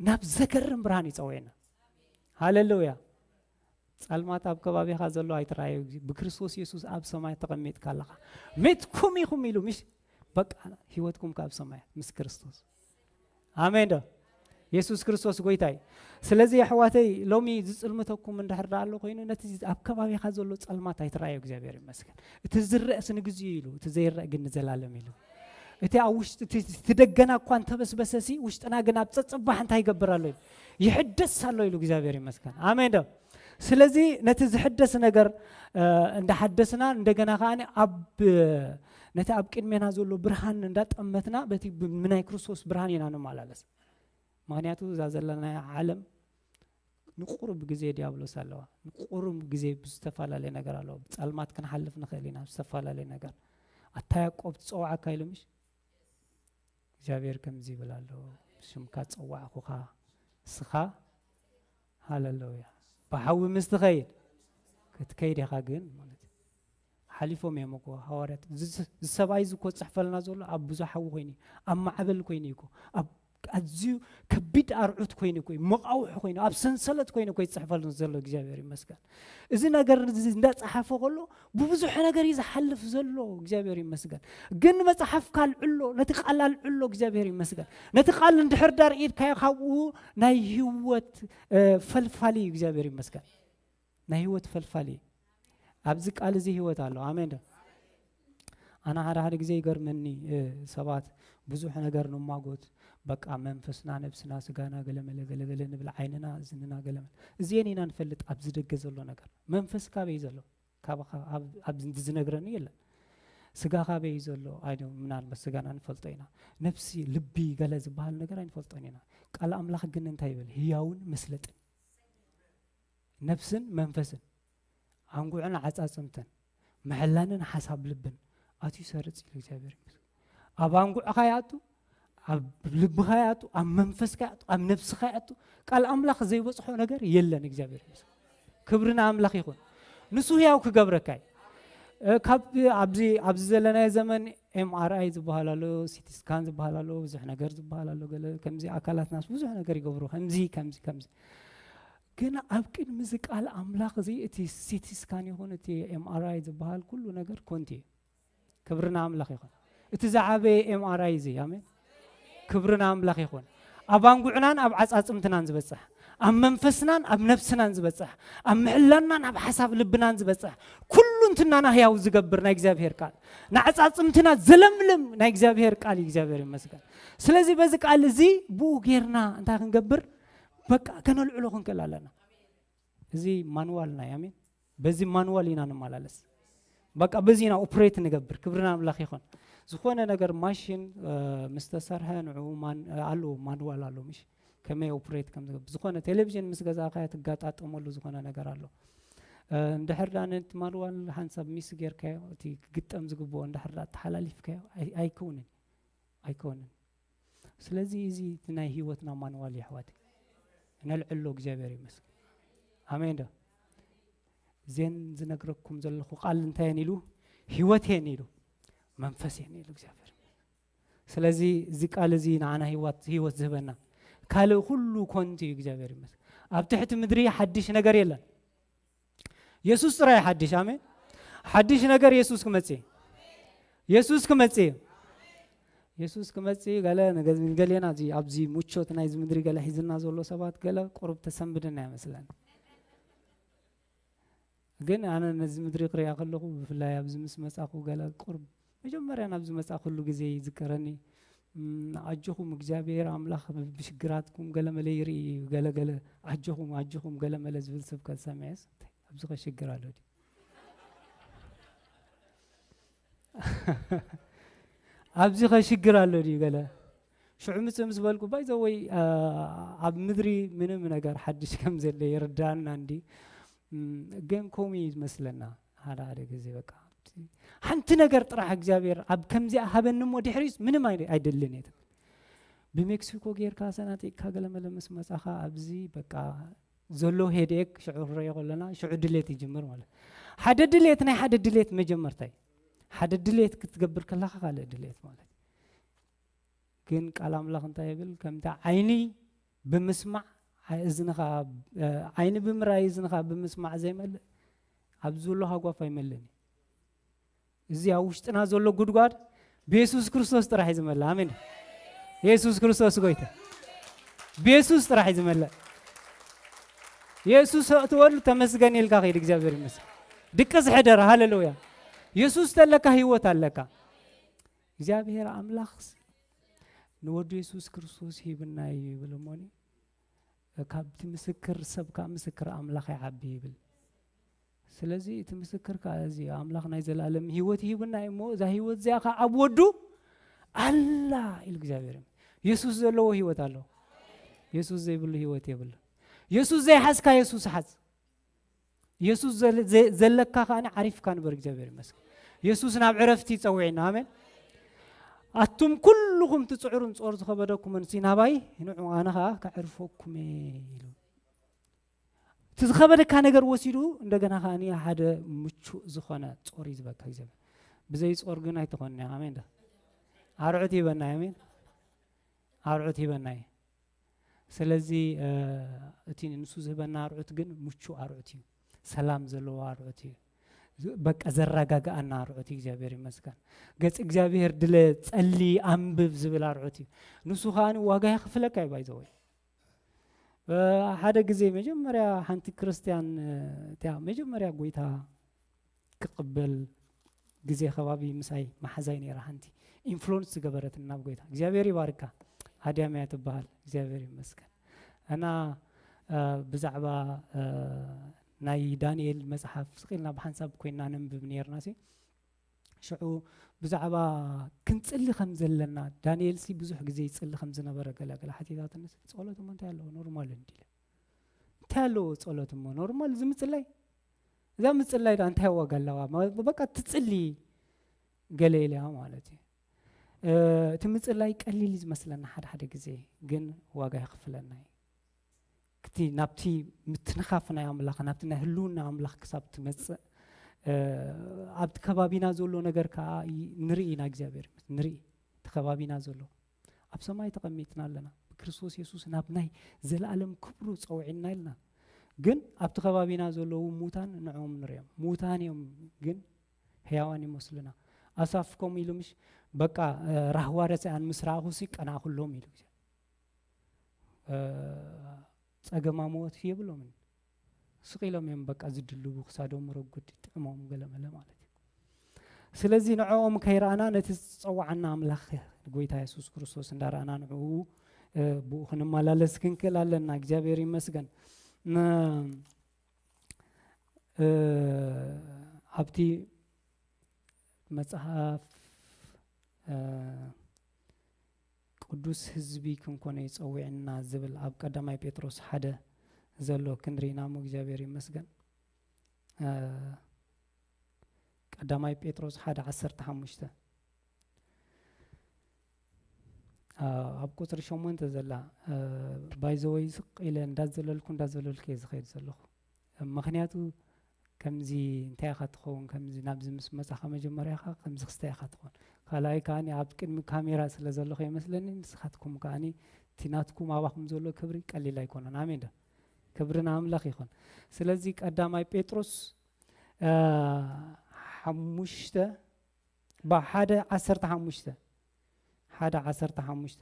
ናብ ዘገርም ብርሃን ይጸውዕና። ሃሌሉያ። ጸልማት ኣብ ከባቢኻ ዘሎ ኣይትረኣዮ። ብክርስቶስ የሱስ ኣብ ሰማይ ተቐሚጥካ ኣለኻ። "ሜትኩም ኢኹም" ኢሉ፣ ምሽ? በቃ፣ ህይወትኩም ካብ ሰማይ ምስ ክርስቶስ። ኣሜን ዶ? የሱስ ክርስቶስ ጎይታ እዩ። ስለዚ ኣሕዋተይ፣ ሎሚ ዝጽልምተኩም እንድሕር ደኣ ኣሎ ኮይኑ፣ ነቲ ኣብ ከባቢኻ ዘሎ ጸልማት ኣይትረኣዮ። እግዚኣብሔር ይመስገን። "እቲ ዝረአስ ንግዚኡ" ኢሉ፣ "እቲ ዘይረአ ግን ንዘላለም" ኢሉ። እቲ ኣብ ውሽጢ፣ እቲ፣ እቲ ደገና እኳ እንተበስበሰሲ፣ ውሽጥና ግን ኣብ ጸጽባሕ እንታይ ይገብር ኣሎ ኢሉ? ይሕደስ ኣሎ ኢሉ። እግዚኣብሔር ይመስገን። ኣሜን ዶ? ስለዚ ነቲ ዝሕደስ ነገር፣ እ፣ እንዳሓደስና፣ እንደገና ከኣ ኣብ፣ ነቲ ኣብ ቅድሜና ዘሎ ብርሃን እንዳጠመትና፣ በቲ ብ-፣ ብናይ ክርስቶስ ብርሃን ኢና ንመላለስ። ምኽንያቱ እዛ ዘለናያ ዓለም ንቁሩብ ግዜ ዲያብሎስ ኣለዋ። ንቁሩብ ግዜ ብዝተፈላለየ ነገር ኣለዋ። ብጸልማት ክንሓልፍ ንኽእል ኢና፣ ብዝተፈላለየ ነገር። ኣታ ያዕቆብ ትጸውዓካ ኢሉ ምሽ? እግዚኣብሔር ከምዚ ይብል ኣሎ፣ "ብሽምካ ጸዋዕኹኻ፣ ንስኻ" ሃለሉያ። "ብሓዊ ምስ ትኸይድ፣ ክትከይድ ኢኻ ግን" ማለት እዩ። ሓሊፎም እዮም እኮ ሃዋርያት። እዚ፣ እዚ ሰብኣይ እዚ እኮ ዝጽሕፈልና ዘሎ ኣብ ብዙሕ ሓዊ ኮይኑ እዩ፣ ኣብ ማዕበል ኮይኑ እዩ እኮ፣ ኣብ ኣዝዩ ከቢድ ኣርዑት ኮይኑ እኮ እዩ፣ መቓውሒ ኮይኑ፣ ኣብ ሰንሰለት ኮይኑ እኮ ይጽሕፈልና ዘሎ። እግዚኣብሔር ይመስገን። እዚ ነገር እዚ እንዳጸሓፈ ከሎ ብብዙሕ ነገር እዩ ዝሓልፍ ዘሎ። እግዚኣብሔር ይመስገን። ግን መጽሓፍካ ኣልዕሎ፣ ነቲ ቃል ኣልዕሎ። እግዚኣብሔር ይመስገን። ነቲ ቃል እንድሕር ዳር ኢድካዮ ካብኡ ናይ ህይወት፣ እ፣ ፈልፋሊ እዩ። እግዚኣብሔር ይመስገን። ናይ ህይወት ፈልፋሊ። ኣብዚ ቃል እዚ ህይወት ኣሎ። ኣሜን ዶ? ኣነ ሓደ ሓደ ግዜ ይገርመኒ፣ እ፣ ሰባት ብዙሕ ነገር ንማጎት፣ በቃ መንፈስና፣ ነብስና፣ ስጋና ገለመለ ገለገለ ንብል፣ ዓይንና፣ እዝንና ገለመለ። እዚኤን ኢና ንፈልጥ ኣብዚ ደገ ዘሎ ነገር። መንፈስ ካበይ ዘሎ? ካብ፣ ካብ፣ ኣብ፣ ኣብ ዝነግረኒ የለን። ስጋ ካበይ ዘሎ? ኣይዶ ምናልባት ስጋና ንፈልጦ ኢና። ነብሲ፣ ልቢ፣ ገለ ዝበሃል ነገር ኣይንፈልጦን ኢና። ቃል ኣምላኽ ግን እንታይ ይብል? ህያውን መስለጥን። ነብስን መንፈስን፣ ኣንጉዕን ዓጻጽምትን፣ ምሕላንን ሓሳብ ልብን ኣትዩ ይሰርጽ ኢሉ እግዚኣብሔር ይመስገን። ኣብ ኣንጉዕኻ ይኣቱ፣ ኣብ ልብኻ ይኣቱ፣ ኣብ መንፈስካ ይኣቱ፣ ኣብ ነብስኻ ይኣቱ። ቃል ኣምላኽ ዘይበጽሖ ነገር የለን። እግዚኣብሔር ይመስገን። ክብሪ ንኣምላኽ ይኹን። ንሱ ህያው ክገብረካ እዩ። እ፣ ካብ ኣብዚ፣ ኣብዚ ዘለናዮ ዘመን ኤም ኣር ኣይ ዝበሃል ኣሎ፣ ሲቲ ስካን ዝበሃል ኣሎ፣ ብዙሕ ነገር ዝበሃል ኣሎ። ገለ ከምዚ ኣካላትናስ ብዙሕ ነገር ይገብሩ፣ ከምዚ፣ ከምዚ፣ ከምዚ። ግን ኣብ ቅድሚ እዚ ቃል ኣምላኽ እዚ እቲ ሲቲ ስካን ይኹን እቲ ኤም ኣር ኣይ ዝበሃል ኩሉ ነገር ኮንቲ እዩ። ክብሪ ንኣምላኽ ይኹን። እቲ ዝዓበየ ኤም ኣር ኣይ እዚ፣ ኣሜን። ክብሪ ንኣምላኽ ይኹን። ኣብ ኣንጉዕናን ኣብ ዓጻጽምትናን ዝበጽሕ፣ ኣብ መንፈስናን ኣብ ነብስናን ዝበጽሕ፣ ኣብ ምሕላናን ኣብ ሓሳብ ልብናን ዝበጽሕ፣ ኩሉ እንትናና ህያው ዝገብር ናይ እግዚኣብሔር ቃል፣ ንዓጻጽምትና ዘለምልም ናይ እግዚኣብሔር ቃል እዩ። እግዚኣብሔር ይመስገን። ስለዚ በዚ ቃል እዚ ብኡ ጌርና እንታይ ክንገብር? በቃ ከነልዕሎ ክንክእል ኣለና። እዚ ማንዋልና እዩ። ኣሜን። በዚ ማንዋል ኢና ንመላለስ። በቃ በዚ ኢና ኦፕሬት ንገብር። ክብሪ ንኣምላኽ ይኹን። ዝኾነ ነገር ማሽን፣ እ፣ ምስ ተሰርሐ ንዕኡ ማን-፣ እ፣ ኣለዎ፣ ማንዋል ኣለዎ፣ ምሽ? ከመይ ኦፕሬት ከም ዝገብር። ዝኾነ ቴሌቪዥን ምስ ገዛእካዮ ትጋጣጠመሉ ዝኾነ ነገር ኣሎ። እ፣ እንድሕር ደኣ ነቲ ማንዋል ሓንሳብ ሚስ ጌርካዮ፣ እቲ ክግጠም ዝግብኦ እንድሕር ደኣ ተሓላሊፍካዮ፣ ኣይ-፣ ኣይከውንን። ኣይከውንን። ስለዚ እዚ እቲ ናይ ህይወትና ማንዋል እዩ፣ ኣሕዋተይ። ነልዕሎ፣ እግዚኣብሔር ይመስገን። ኣሜን ዶ? እዘን ዝነግረኩም ዘለኹ ቃል እንታይ እየን ኢሉ? ህይወት እየን ኢሉ፣ መንፈስ እየን ኢሉ እግዚኣብሔር። ስለዚ እዚ ቃል እዚ ንዓና ህይወት፣ ህይወት ዝህበና፣ ካልእ ኩሉ ኮንቲ እዩ። እግዚኣብሔር ይመስገን። ኣብ ትሕቲ ምድሪ ሓድሽ ነገር የለን። የሱስ ጥራይ ሓድሽ። ኣሜን። ሓድሽ ነገር የሱስ ክመጽእ እዩ። የሱስ ክመጽእ እዩ። የሱስ ክመጽእ እዩ። ገለ ነገ-፣ ገሌና እዚ ኣብዚ ምቾት ናይዚ ምድሪ ገለ ሒዝና ዘሎ ሰባት ገለ ቁሩብ ተሰንብድና ይመስለኒ። ግን ኣነ ነዚ ምድሪ ክሪኣ ከለኹ፣ ብፍላይ ኣብዚ ምስ መጻኹ፣ ገለ ቁሩብ መጀመርያ ናብዚ መጻእኩሉ ግዜ ይዝከረኒ። እም፣ ኣጆኹም፣ እግዚኣብሔር ኣምላኽ ብ-፣ ብሽግራትኩም ገለ መለ ይርኢ እዩ፣ ገለ ገለ፣ ኣጆኹም፣ ኣጆኹም ገለ መለ ዝብል ስብከት ሰሚዐስ፣ እንታይ፣ ኣብዚ ኸ ሽግር ኣሎ ድዩ? ኣብዚ ኸ ሽግር ኣሎ ድዩ? ገለ ሽዑ ምጽእ ምስ በልኩ፣ ባይ ዘ ወይ፣ አ፣ ኣብ ምድሪ ምንም ነገር ሓድሽ ከም ዘለ ይርዳእና እንዲ። እም፣ ግን ከምኡ እዩ ዝመስለና። ሓደ ሓደ ግዜ በቃ፣ ሓንቲ ነገር ጥራሕ እግዚኣብሔር ኣብ ከምዚኣ ሃበኒ እሞ ድሕሪስ ምንም ኣይ-፣ ኣይደልን እየ ትብል። ብሜክሲኮ ጌርካ ሰናጢቕካ ገለ መለ ምስ መጻኻ ኣብዚ በቃ ዘሎ ሄድኤክ ሽዑ ክረዮ ከለና ሽዑ ድሌት ይጅምር ማለት። ሓደ ድሌት፣ ናይ ሓደ ድሌት መጀመርታ እዩ። ሓደ ድሌት ክትገብር ከለኻ ካልእ ድሌት ማለት። ግን ቃል ኣምላኽ እንታይ ይብል? ከምቲ ዓይኒ ብምስማዕ፣ ኣይ-፣ እዝንኻ፣ እ፣ ዓይኒ ብምርኣይ እዝንኻ ብምስማዕ ዘይመልእ፣ ኣብዚ ዘሎ ሃጓፍ ኣይመልእን እዩ። እዚ ኣብ ውሽጥና ዘሎ ጉድጓድ ብየሱስ ክርስቶስ ጥራሕ እዩ ዝመልእ። ኣሜን። የሱስ ክርስቶስ ጎይታ። ብየሱስ ጥራሕ እዩ ዝመልእ። የሱስ እትወሉ ተመስገን ኢልካ ኸይድ። እግዚኣብሔር ይመስገን። ድቅስ ሕደር። ሃሌሉያ። የሱስ ተለካ ህይወት ኣለካ። እግዚኣብሔር ኣምላኽ ንወዱ የሱስ ክርስቶስ ሂብና እዩ ይብል እሞኒ፣ ካብቲ ምስክር ሰብ ከኣ ምስክር ኣምላኽ ይዓቢ ይብል። ስለዚ እቲ ምስክር ከኣ እዚ ኣምላኽ ናይ ዘለኣለም ህይወት ይሂብና እዩ እሞ፣ እዛ ህይወት እዚኣ ከኣ ኣብ ወዱ ኣላ ኢሉ እግዚኣብሔር። የሱስ ዘለዎ ህይወት ኣሎ። የሱስ ዘይብሉ ህይወት የብሉ። የሱስ ዘይሓዝካ የሱስ ሓዝ። የሱስ ዘለ-፣ ዘ-፣ ዘለካ ከኣ ዓሪፍካ ንበር። እግዚኣብሔር ይመስገን። የሱስ ናብ ዕረፍቲ ይጸውዕና። ኣሜን። ኣቱም ኩልኹም ትጽዕሩን ጾር ዝኸበደኩምን ሲ ናባይ ንዑ፣ ኣነ ከኣ ከዕርፈኩም እየ ኢሉ። እቲ ዝኸበደካ ነገር ወሲዱ እንደገና ከኣ ሓደ ምቹእ ዝኾነ ጾር እዩ ዝበካ እግዚኣብሔር። ብዘይ ጾር ግን ኣይትኾንና። ኣሜን። ዶ ኣርዑት ይበና። ኣሜን። ኣርዑት ይበና እዩ። ስለዚ፣ እ፣ እቲ ንሱ ዝህበና ኣርዑት ግን ምቹእ ኣርዑት እዩ። ሰላም ዘለዎ ኣርዑት እዩ። ዝ-፣ በቃ ዘረጋግኣና ኣርዑት እዩ። እግዚኣብሔር ይመስገን። ገጽ እግዚኣብሔር ድለ፣ ጸሊ፣ ኣንብብ ዝብል ኣርዑት እዩ። ንሱ ከኣ ዋጋ የኽፍለካ እዩ። ባይዘወይ፣ እ፣ ሓደ ግዜ መጀመርያ ሓንቲ ክርስትያን፣ እ፣ እቲያ መጀመርያ ጎይታ ክቕበል ግዜ ከባቢ ምሳይ መሓዛይ ነይራ፣ ሓንቲ ኢንፍሉወንስ ዝገበረትኒ ናብ ጎይታ። እግዚኣብሔር ይባርካ። ኣድያም እያ ትበሃል። እግዚኣብሔር ይመስገን። እና፣ እ፣ ብዛዕባ፣ እ፣ ናይ ዳንኤል መጽሓፍ ስቕ ኢልና ብሓንሳብ ኮይና ነንብብ ነይርና ሲ። ሽዑ ብዛዕባ ክንጽሊ ከም ዘለና፣ ዳንኤል ሲ ብዙሕ ግዜ ይጽሊ ከም ዝነበረ ገለ ገለ ሓቲታትኒ። ጸሎት እሞ እንታይ ኣለዎ? ኖርማል እንዲለ። እንታይ ኣለዎ ጸሎት እሞ? ኖርማል እዚ ምጽላይ። እዛ ምጽላይ ዳ እንታይ ዋጋ ኣለዋ? ማ-፣ በቃ ትጽሊ ገለ ኢለያ ማለት እዩ። እ፣ እቲ ምጽላይ ቀሊል እዩ ዝመስለና ሓደ ሓደ ግዜ፣ ግን ዋጋ የኽፍለና እዩ። ክቲ ናብቲ ምትንኻፍ ናይ ኣምላኽ፣ ናብቲ ናይ ህልውና ኣምላኽ ክሳብ ትመጽእ፣ እ፣ ኣብቲ ከባቢና ዘሎ ነገር ከኣ ይ-፣ ንርኢ ኢና፣ እግዚኣብሔር ይመስገን፣ ንርኢ እቲ ከባቢና ዘሎ። ኣብ ሰማይ ተቐሚጥና ኣለና። ብክርስቶስ የሱስ ናብ ናይ ዘለኣለም ክብሩ ጸውዒና ኢልና። ግን ኣብቲ ከባቢና ዘለዉ ሙታን ንዕኦም ንርእዮም። ሙታን እዮም፣ ግን ህያዋን ይመስሉና። ኣሳፍ ከምኡ ኢሉ ምሽ፣ በቃ፣ እ፣ ራህዋ ረስኣን ምስ ረኣኹሲ ቀናእኩሎም ኢሉ። እ፣ ጸገማ ሞት የብሎምን። ስቕ ኢሎም እዮም በቃ ዝድልቡ፣ ክሳዶም ረጉድ፣ ጥዕሞም ገለመለ ማለት እዩ። ስለዚ ንዕኦም ከይረኣና ነቲ ዝጸዋዓና ኣምላኽ ጎይታ የሱስ ክርስቶስ እንዳረኣና ንዕኡ፣ እ፣ ብኡ ክንመላለስ ክንክእል ኣለና። እግዚኣብሔር ይመስገን። ን-፣ እ፣ ኣብቲ መጽሓፍ፣ እ፣ ቅዱስ ህዝቢ ክንኮነ እዩ ጸዊዕና ዝብል ኣብ ቀዳማይ ጴጥሮስ ሓደ ዘሎ ክንርኢና እሞ እግዚኣብሔር ይመስገን። እ፣ ቀዳማይ ጴጥሮስ ሓደ ዓሰርተ ሓሙሽተ፣ እ፣ ኣብ ቁጽሪ ሸሞንተ ዘላ፣ እ፣ ባይዘወይ ስቕ ኢለ እንዳዘለልኩ እንዳዘለልኩ እየ ዝኸይድ ዘለኹ። ምኽንያቱ ከምዚ እንታይ ኢኻ ትኸውን፣ ከምዚ ናብዚ ምስ መጻኻ መጀመርያኻ ከምዚ ክስታይ ኢኻ ትኸውን። ካልኣይ ከኣኒ ኣብ ቅድሚ ካሜራ ስለ ዘለኹ ይመስለኒ፣ ንስኻትኩም ከኣኒ እቲ ናትኩም ኣባኹም ዘሎ ክብሪ ቀሊል ኣይኮነን። ኣሜን ዶ? ክብሪ ንኣምላኽ ይኹን። ስለዚ ቀዳማይ ጴጥሮስ፣ እ፣ ሓሙሽተ፣ ባ፣ ሓደ ዓሰርተ ሓሙሽተ፣ ሓደ ዓሰርተ ሓሙሽተ፣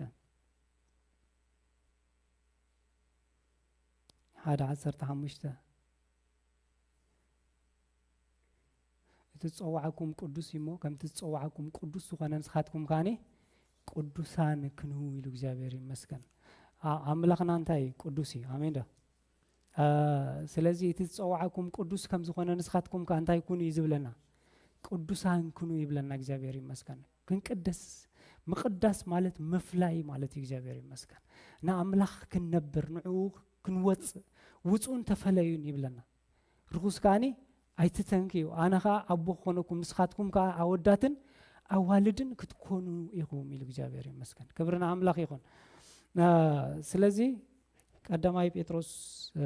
ሓደ ዓሰርተ ሓሙሽተ፣ እቲ ዝጸዋዓኩም ቅዱስ እዩ እሞ፣ ከምቲ ዝጸዋዓኩም ቅዱስ ዝኾነ ንስኻትኩም ከኣኒ ቅዱሳን ክንው ኢሉ እግዚኣብሔር ይመስገን። ኣ-፣ ኣምላኽና እንታይ እዩ? ቅዱስ እዩ። ኣሜን ዶ? እ፣ ስለዚ እቲ ዝጸዋዓኩም ቅዱስ ከም ዝኾነ ንስኻትኩም ከኣ እንታይ ኩኑ እዩ ዝብለና? ቅዱሳን ኩኑ ይብለና። እግዚኣብሔር ይመስገን። ክንቅደስ፣ ምቕዳስ ማለት ምፍላይ ማለት እዩ። እግዚኣብሔር ይመስገን። ንኣምላኽ ክንነብር፣ ንዕኡ ክንወጽእ፣ ውጹን ተፈለዩን ይብለና። ርኹስ ከኣኒ ኣይትተንክዩ፣ ኣነ ኸኣ ኣቦ ክኾነኩም፣ ንስኻትኩም ከኣ ኣወዳትን ኣዋልድን ክትኮኑ ኢኹም ኢሉ እግዚኣብሔር ይመስገን። ክብሪ ንኣምላኽ ይኹን። እ፣ ስለዚ ቀዳማይ ጴጥሮስ፣ እ፣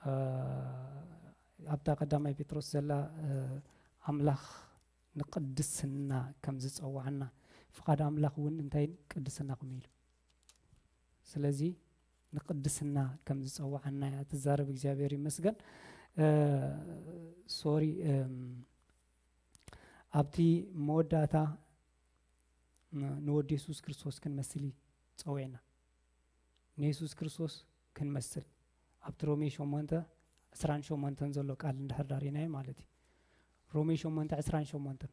እ፣ ኣብታ ቀዳማይ ጴጥሮስ ዘላ፣ እ፣ ኣምላኽ ንቅድስና ከም ዝጸዋዓና፣ ፍቓድ ኣምላኽ እውን እንታይ ቅድስና ከም ኢሉ። ስለዚ ንቅድስና ከም ዝጸዋዓና እያ ትዛረብ። እግዚኣብሔር ይመስገን። እ፣ ሶሪ፣ እም፣ ኣብቲ መወዳእታ ን-፣ ንወዲ የሱስ ክርስቶስ ክንመስል እዩ ጸዊዕና። ንየሱስ ክርስቶስ ክንመስል ኣብቲ ሮሜ ሸሞንተ ዕስራን ሸሞንተን ዘሎ ቃል እንድሕር ዳሪናዮ ማለት እዩ። ሮሜ ሸሞንተ ዕስራን ሸሞንተን።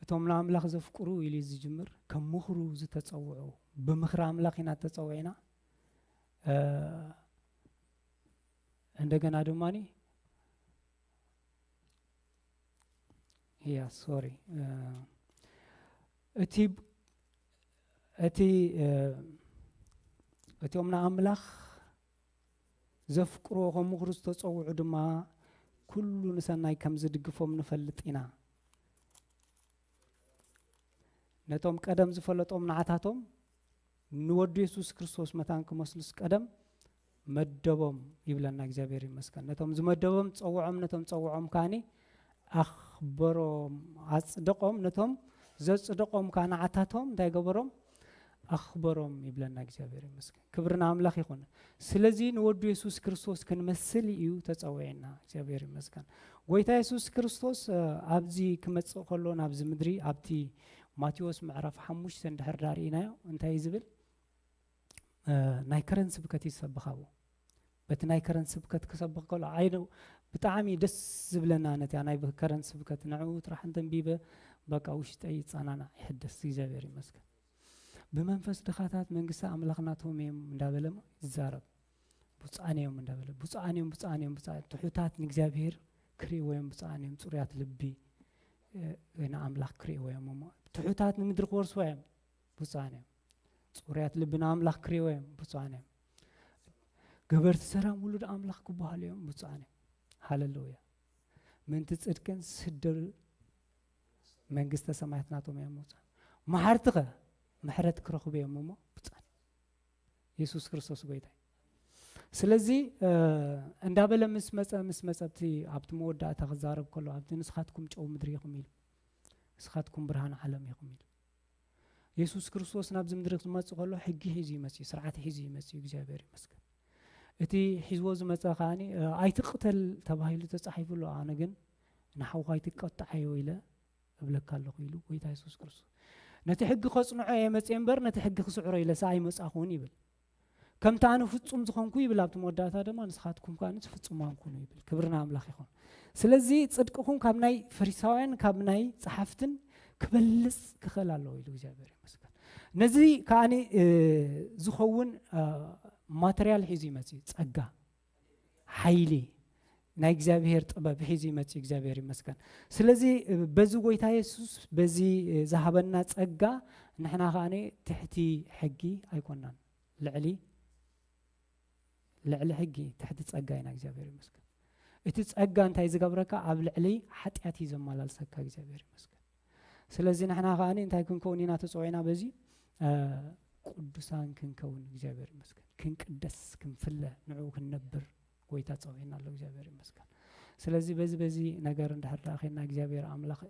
እቶም ንኣምላኽ ዘፍቅሩ ኢሉ እዩ ዝጅምር፣ ከም ምኽሩ ዝተጸውዑ፣ ብምኽሪ ኣምላኽ ኢና ተጸዊዕና። እ፣ እንደገና ድማኒ ያ ሶሪ እቲ እቲ እቲኦም ንኣምላኽ ዘፍቅርዎ ከም ምኽሩ ዝተጸውዑ ድማ ኩሉ ንሰናይ ከም ዝድግፎም ንፈልጥ ኢና። ነቶም ቀደም ዝፈለጦም ንዓታቶም ንወዱ የሱስ ክርስቶስ መታን ክመስሉስ ቀደም መደቦም ይብለና እግዚኣብሔር ይመስገን። ነቶም ዝመደቦም ጸውዖም፣ ነቶም ጸውዖም ከኣኒ ኣኽበሮም፣ ኣጽደቖም፣ ነቶም ዘጽደቖም ከኣ ንዓታቶም እንታይ ገበሮም? ኣኽበሮም ይብለና እግዚኣብሔር ይመስገን። ክብሪ ንኣምላኽ ይኹን። ስለዚ ንወዱ የሱስ ክርስቶስ ክንመስል እዩ ተጸዊዕና። እግዚኣብሔር ይመስገን። ጎይታ የሱስ ክርስቶስ ኣብዚ ክመጽእ ከሎ ናብዚ ምድሪ ኣብቲ ማቴዎስ ምዕራፍ ሓሙሽተ እንድሕር ዳርኢናዮ እንታይ እዩ ዝብል? ናይ ከረን ስብከት እዩ ዝሰብኽ ኣብኡ። በቲ ናይ ከረን ስብከት ክሰብኽ ከሎ ዓይነ ብጣዕሚ ደስ ዝብለና ነቲ ናይ ከረን ስብከት ንዕኡ ጥራሕ እንተንቢበ በቃ ውሽጠይ ይጸናናዕ ይሕደስ። እግዚኣብሔር ይመስገን። ብመንፈስ ድኻታት መንግስቲ ኣምላኽ ናቶም እዮም እንዳበለ ይዛረብ። ብፁዓን እዮም እንዳበለ ብፁዓን እዮም ብፁዓን እዮም ብፁዓን ትሑታት ንእግዚኣብሔር ክርእይዎ እዮም ብፁዓን እዮም ጽሩያት ልቢ ንኣምላኽ ክርእይዎ እዮም እሞ ትሑታት ንምድሪ ክወርስዎ እዮም ብፁዓን እዮም። ጽሩያት ልቢ ንኣምላኽ ክርእይዎ እዮም ብፁዓን እዮም። ገበርቲ ሰላም ውሉድ ኣምላኽ ክበሃሉ እዮም ብፁዓን እዮም። ሃሌሉያ። ምእንቲ ጽድቅን ስደዱ መንግስተ ሰማያት ናቶም እዮም ብፁዓን። መሓርትኸ ምሕረት ክረኽቡ እዮም እሞ ብፁዓን። የሱስ ክርስቶስ ጎይታ እዩ። ስለዚ እንዳበለ ምስ መጸ ምስ መጸ ኣብቲ ኣብቲ መወዳእታ ክዛረብ ከሎ ኣብቲ ንስኻትኩም ጨው ምድሪ ኢኹም ኢሉ ንስኻትኩም ብርሃን ዓለም ኢኹም ኢሉ የሱስ ክርስቶስ ናብዚ ምድሪ ክመጽእ ከሎ ሕጊ ሒዙ ይመጽእ እዩ፣ ስርዓት ሒዙ ይመጽእ እዩ። እግዚኣብሔር ይመስገን። እቲ ሒዝዎ ዝመጸ ከኣኒ ኣይትቅተል ተባሂሉ ተጻሒፉ ኣሎ። ኣነ ግን ንሓውኻ ኣይትቀጣዓዮ ኢለ እብለካ ኣለኹ ኢሉ ጎይታ የሱስ ክርስቶስ። ነቲ ሕጊ ከጽንዖ እየ መጽየ እምበር ነቲ ሕጊ ክስዕሮ ኢለስ ኣይመጻኹን ይብል። ከምቲ ኣነ ፍጹም ዝኾንኩ ይብል ኣብቲ መወዳእታ ድማ ንስኻትኩም ከኣ ፍጹማን ኩኑ ይብል። ክብሪ ንኣምላኽ ይኹን። ስለዚ ጽድቅኹም ካብ ናይ ፈሪሳውያን ካብ ናይ ጸሓፍትን ክበልጽ ክኽእል ኣለዎ ኢሉ እግዚኣብሔር ይመስገን። ነዚ ከኣ ዝኸውን ማተርያል ሒዙ ይመጽእ ጸጋ ሓይሊ ናይ እግዚኣብሔር ጥበብ ሒዙ ይመጽእ እግዚኣብሔር ይመስገን። ስለዚ በዚ ጎይታ የሱስ በዚ ዝሃበና ጸጋ ንሕና ከኣ ትሕቲ ሕጊ ኣይኮናን ልዕሊ ልዕሊ ሕጊ ትሕቲ ጸጋ ኢና እግዚኣብሔር ይመስገን። እቲ ጸጋ እንታይ ዝገብረካ ኣብ ልዕሊ ሓጢኣት እዩ ዘመላልሰካ እግዚኣብሔር ይመስገን። ስለዚ ንሕና ከኣ እንታይ ክንከውን ኢና ተጸዊዕና በዚ ቅዱሳን ክንከውን እግዚኣብሔር ይመስገን። ክንቅደስ ክንፍለ ንዕኡ ክንነብር ጎይታ ጸዊዕና ኣሎ እግዚኣብሔር ይመስገን። ስለዚ በዚ በዚ ነገር እንድሕር ደኣ ኸይና እግዚኣብሔር ኣምላኽ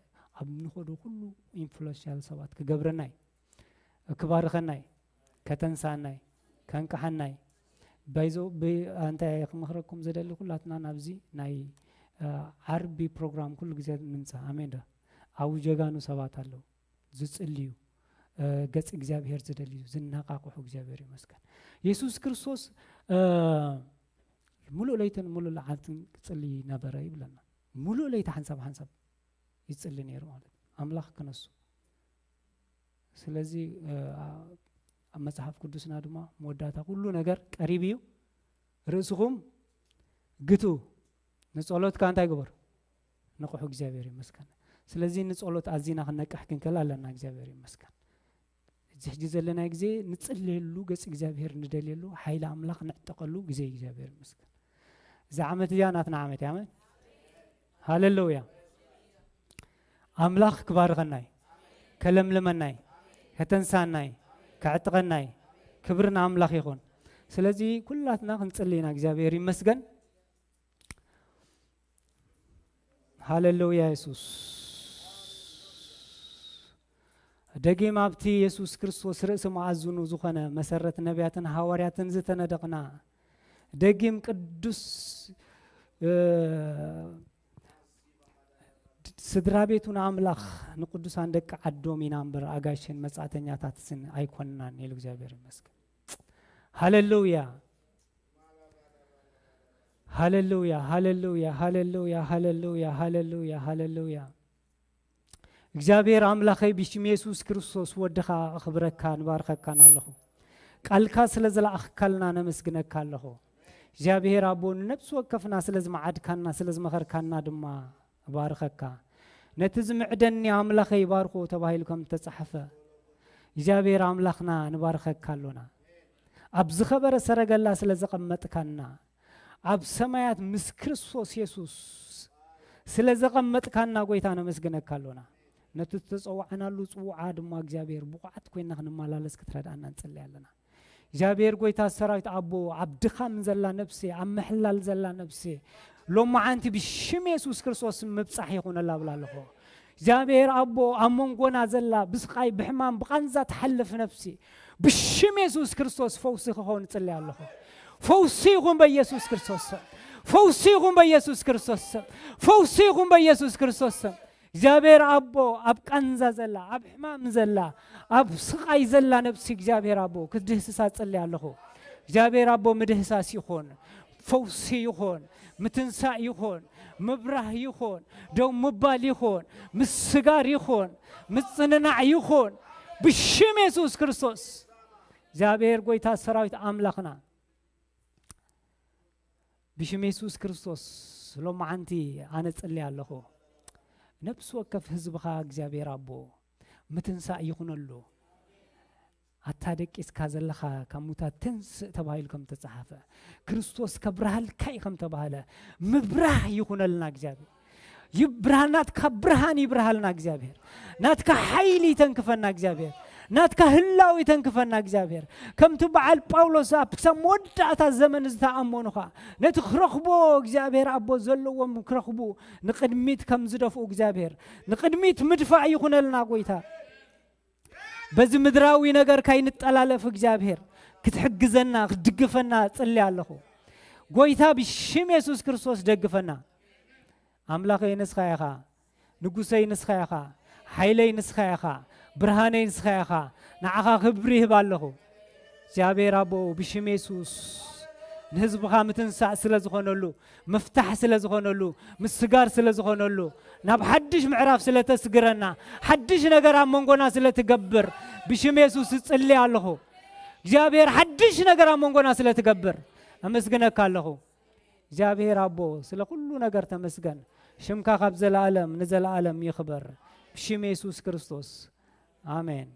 ኣብ ንኸዶ ኩሉ ኢንፍሉዌንሻል ሰባት ክገብረና እዩ። ክባርኸናይ ከተንሳናይ ከንቅሓናይ ባይዞ እንታይ ክመኽረኩም ዝደሊ ኩላትና ናብዚ ናይ ዓርቢ ፕሮግራም ኩሉ ግዜ ንምፃ ኣሜን ዶ ኣብኡ ጀጋኑ ሰባት ኣለዉ ዝፅልዩ ገፂ እግዚኣብሄር ዝደልዩ ዝነቃቅሑ እግዚኣብሄር ይመስገን የሱስ ክርስቶስ ሙሉእ ለይትን ሙሉእ ለዓልትን ክፅልይ ነበረ ይብለና ሙሉእ ለይቲ ሓንሳብ ሓንሳብ ይፅሊ ነይሩ ማለት ኣምላኽ ክነሱ ስለዚ ኣብ መፅሓፍ ቅዱስና ድማ መወዳእታ ኩሉ ነገር ቀሪብ እዩ ርእስኹም ግቱ ንፀሎት ከዓ እንታይ ግበር ንቑሑ እግዚኣብሔር ይመስገን ስለዚ ንፀሎት ኣዚና ክነቅሕ ክንክእል ኣለና እግዚኣብሔር ይመስገን እዚ ሕጂ ዘለና ግዜ ንፅልየሉ ገፂ እግዚኣብሔር ንደልየሉ ሓይሊ ኣምላኽ ንዕጠቐሉ ግዜ እግዚኣብሔር ይመስገን እዛ ዓመት እዚኣ ናትና ዓመት እያ ሃለሉያ ኣምላኽ ክባርኸናይ ከለምልመናይ ከተንሳናይ ከዕጥቐናይ ክብሪ ንኣምላኽ ይኹን ስለዚ ኩላትና ክንጽሊ ኢና እግዚኣብሔር ይመስገን ሃለሉያ የሱስ ደጊም ኣብቲ የሱስ ክርስቶስ ርእሲ መኣዝኑ ዝኾነ መሰረት ነቢያትን ሃዋርያትን ዝተነደቕና ደጊም ቅዱስ ስድራ ቤቱ ንኣምላኽ ንቅዱሳን ደቂ ዓዶም ኢና እምበር ኣጋሽን መጻእተኛታትስን ኣይኮንናን ኢሉ እግዚኣብሔር ይመስገን ሃሌሉያ ሃሌሉያ ሃሌሉያ ሃሌሉያ ሃሌሉያ ሃሌሉያ ሃሌሉያ እግዚኣብሔር ኣምላኸይ ብሽም የሱስ ክርስቶስ ወድኻ ኣኽብረካን ባርኸካን ኣለኹ ቃልካ ስለ ዝለኣኽካልና ነመስግነካ ኣለኹ እግዚኣብሔር ኣቦ ንነብሲ ወከፍና ስለ ዝመዓድካና ስለ ዝመኸርካና ድማ እባርኸካ ነቲ ዝምዕደኒ ኣምላኸይ ባርኮ ተባሂሉ ከም ዝተጻሕፈ እግዚኣብሔር ኣምላኽና ንባርኸካ ኣሎና። ኣብ ዝኸበረ ሰረገላ ስለ ዘቐመጥካና፣ ኣብ ሰማያት ምስ ክርስቶስ የሱስ ስለ ዘቐመጥካና ጎይታ ነመስግነካ ኣሎና። ነቲ ዝተጸዋዕናሉ ጽውዓ ድማ እግዚኣብሔር ብቑዓት ኮይና ክንመላለስ ክትረድኣና ንጽሊ ኣለና። እግዚኣብሔር ጎይታ ሰራዊት ኣቦ፣ ኣብ ድኻም ዘላ ነፍሲ፣ ኣብ ምሕላል ዘላ ነፍሲ፣ ሎማዓንቲ ብሽም የሱስ ክርስቶስ ምብጻሕ ይኹነላ ብላ ኣለኹ። እግዚኣብሔር ኣቦ፣ ኣብ መንጎና ዘላ ብስቓይ ብሕማም ብቓንዛ ትሓልፍ ነፍሲ፣ ብሽም የሱስ ክርስቶስ ፈውሲ ክኸውን እጽሊ ኣለኹ። ፈውሲ ይኹን በኢየሱስ ክርስቶስ ስም። ፈውሲ ይኹን በኢየሱስ ክርስቶስ ስም። ፈውሲ ይኹን በኢየሱስ ክርስቶስ ስም። እግዚኣብሔር ኣቦ፣ ኣብ ቃንዛ ዘላ፣ ኣብ ሕማም ዘላ፣ ኣብ ስቓይ ዘላ ነፍሲ እግዚኣብሔር ኣቦ ክትድህስሳ እጽሊ ኣለኹ። እግዚኣብሔር ኣቦ ምድህሳስ ይኹን፣ ፈውሲ ይኹን፣ ምትንሳእ ይኹን፣ ምብራህ ይኹን፣ ደው ምባል ይኹን፣ ምስጋር ይኹን፣ ምጽንናዕ ይኹን፣ ብሽም የሱስ ክርስቶስ እግዚኣብሔር ጎይታ ሰራዊት ኣምላኽና ብሽም የሱስ ክርስቶስ ሎማዓንቲ ኣነ ጽሊ ኣለኹ። ነብሲ ወከፍ ህዝብኻ እግዚኣብሔር ኣቦ ምትንሳእ ይኹነሉ። ኣታ ደቂስካ ዘለኻ ካብ ሙታት ተንስእ ተባሂሉ ከም ተጻሓፈ፣ ክርስቶስ ከብርሃልካ እዩ ከም ተባህለ፣ ምብራህ ይኹነልና እግዚኣብሔር። ይብርሃን፣ ናትካ ብርሃን ይብርሃልና እግዚኣብሔር። ናትካ ሓይሊ ይተንክፈና እግዚኣብሔር። ናትካ ህላው ይተንክፈና እግዚኣብሔር። ከምቲ በዓል ጳውሎስ ኣብ ክሳብ መወዳእታ ዘመን ዝተኣመኑኻ፣ ነቲ ክረኽቦ እግዚኣብሔር ኣቦ ዘለዎም ክረኽቡ ንቕድሚት ከም ዝደፍኡ እግዚኣብሔር፣ ንቕድሚት ምድፋእ ይኹነልና ጎይታ። በዚ ምድራዊ ነገር ካይንጠላለፍ እግዚኣብሔር ክትሕግዘና፣ ክትድግፈና ጽሊ ኣለኹ። ጎይታ ብሽም የሱስ ክርስቶስ ደግፈና። ኣምላኸይ ንስኻ ኢኻ፣ ንጉሰይ ንስኻ ኢኻ፣ ሓይለይ ንስኻ ኢኻ፣ ብርሃነይ ንስኻ ኢኻ። ንዓኻ ክብሪ ይህብ ኣለኹ። እግዚኣብሔር ኣቦ ብሽም የሱስ ንህዝብኻ ምትንሳእ ስለ ዝኾነሉ፣ ምፍታሕ ስለ ዝኾነሉ፣ ምስጋር ስለ ዝኾነሉ፣ ናብ ሓድሽ ምዕራፍ ስለ ተስግረና፣ ሓድሽ ነገር ኣብ መንጎና ስለ ትገብር ብሽም የሱስ እጽሊ ኣለኹ። እግዚኣብሔር ሓድሽ ነገር ኣብ መንጎና ስለ ትገብር ኣመስግነካ ኣለኹ። እግዚኣብሔር ኣቦ ስለ ኩሉ ነገር ተመስገን። ሽምካ ካብ ዘለኣለም ንዘለኣለም ይኽበር። ብሽም የሱስ ክርስቶስ ኣሜን።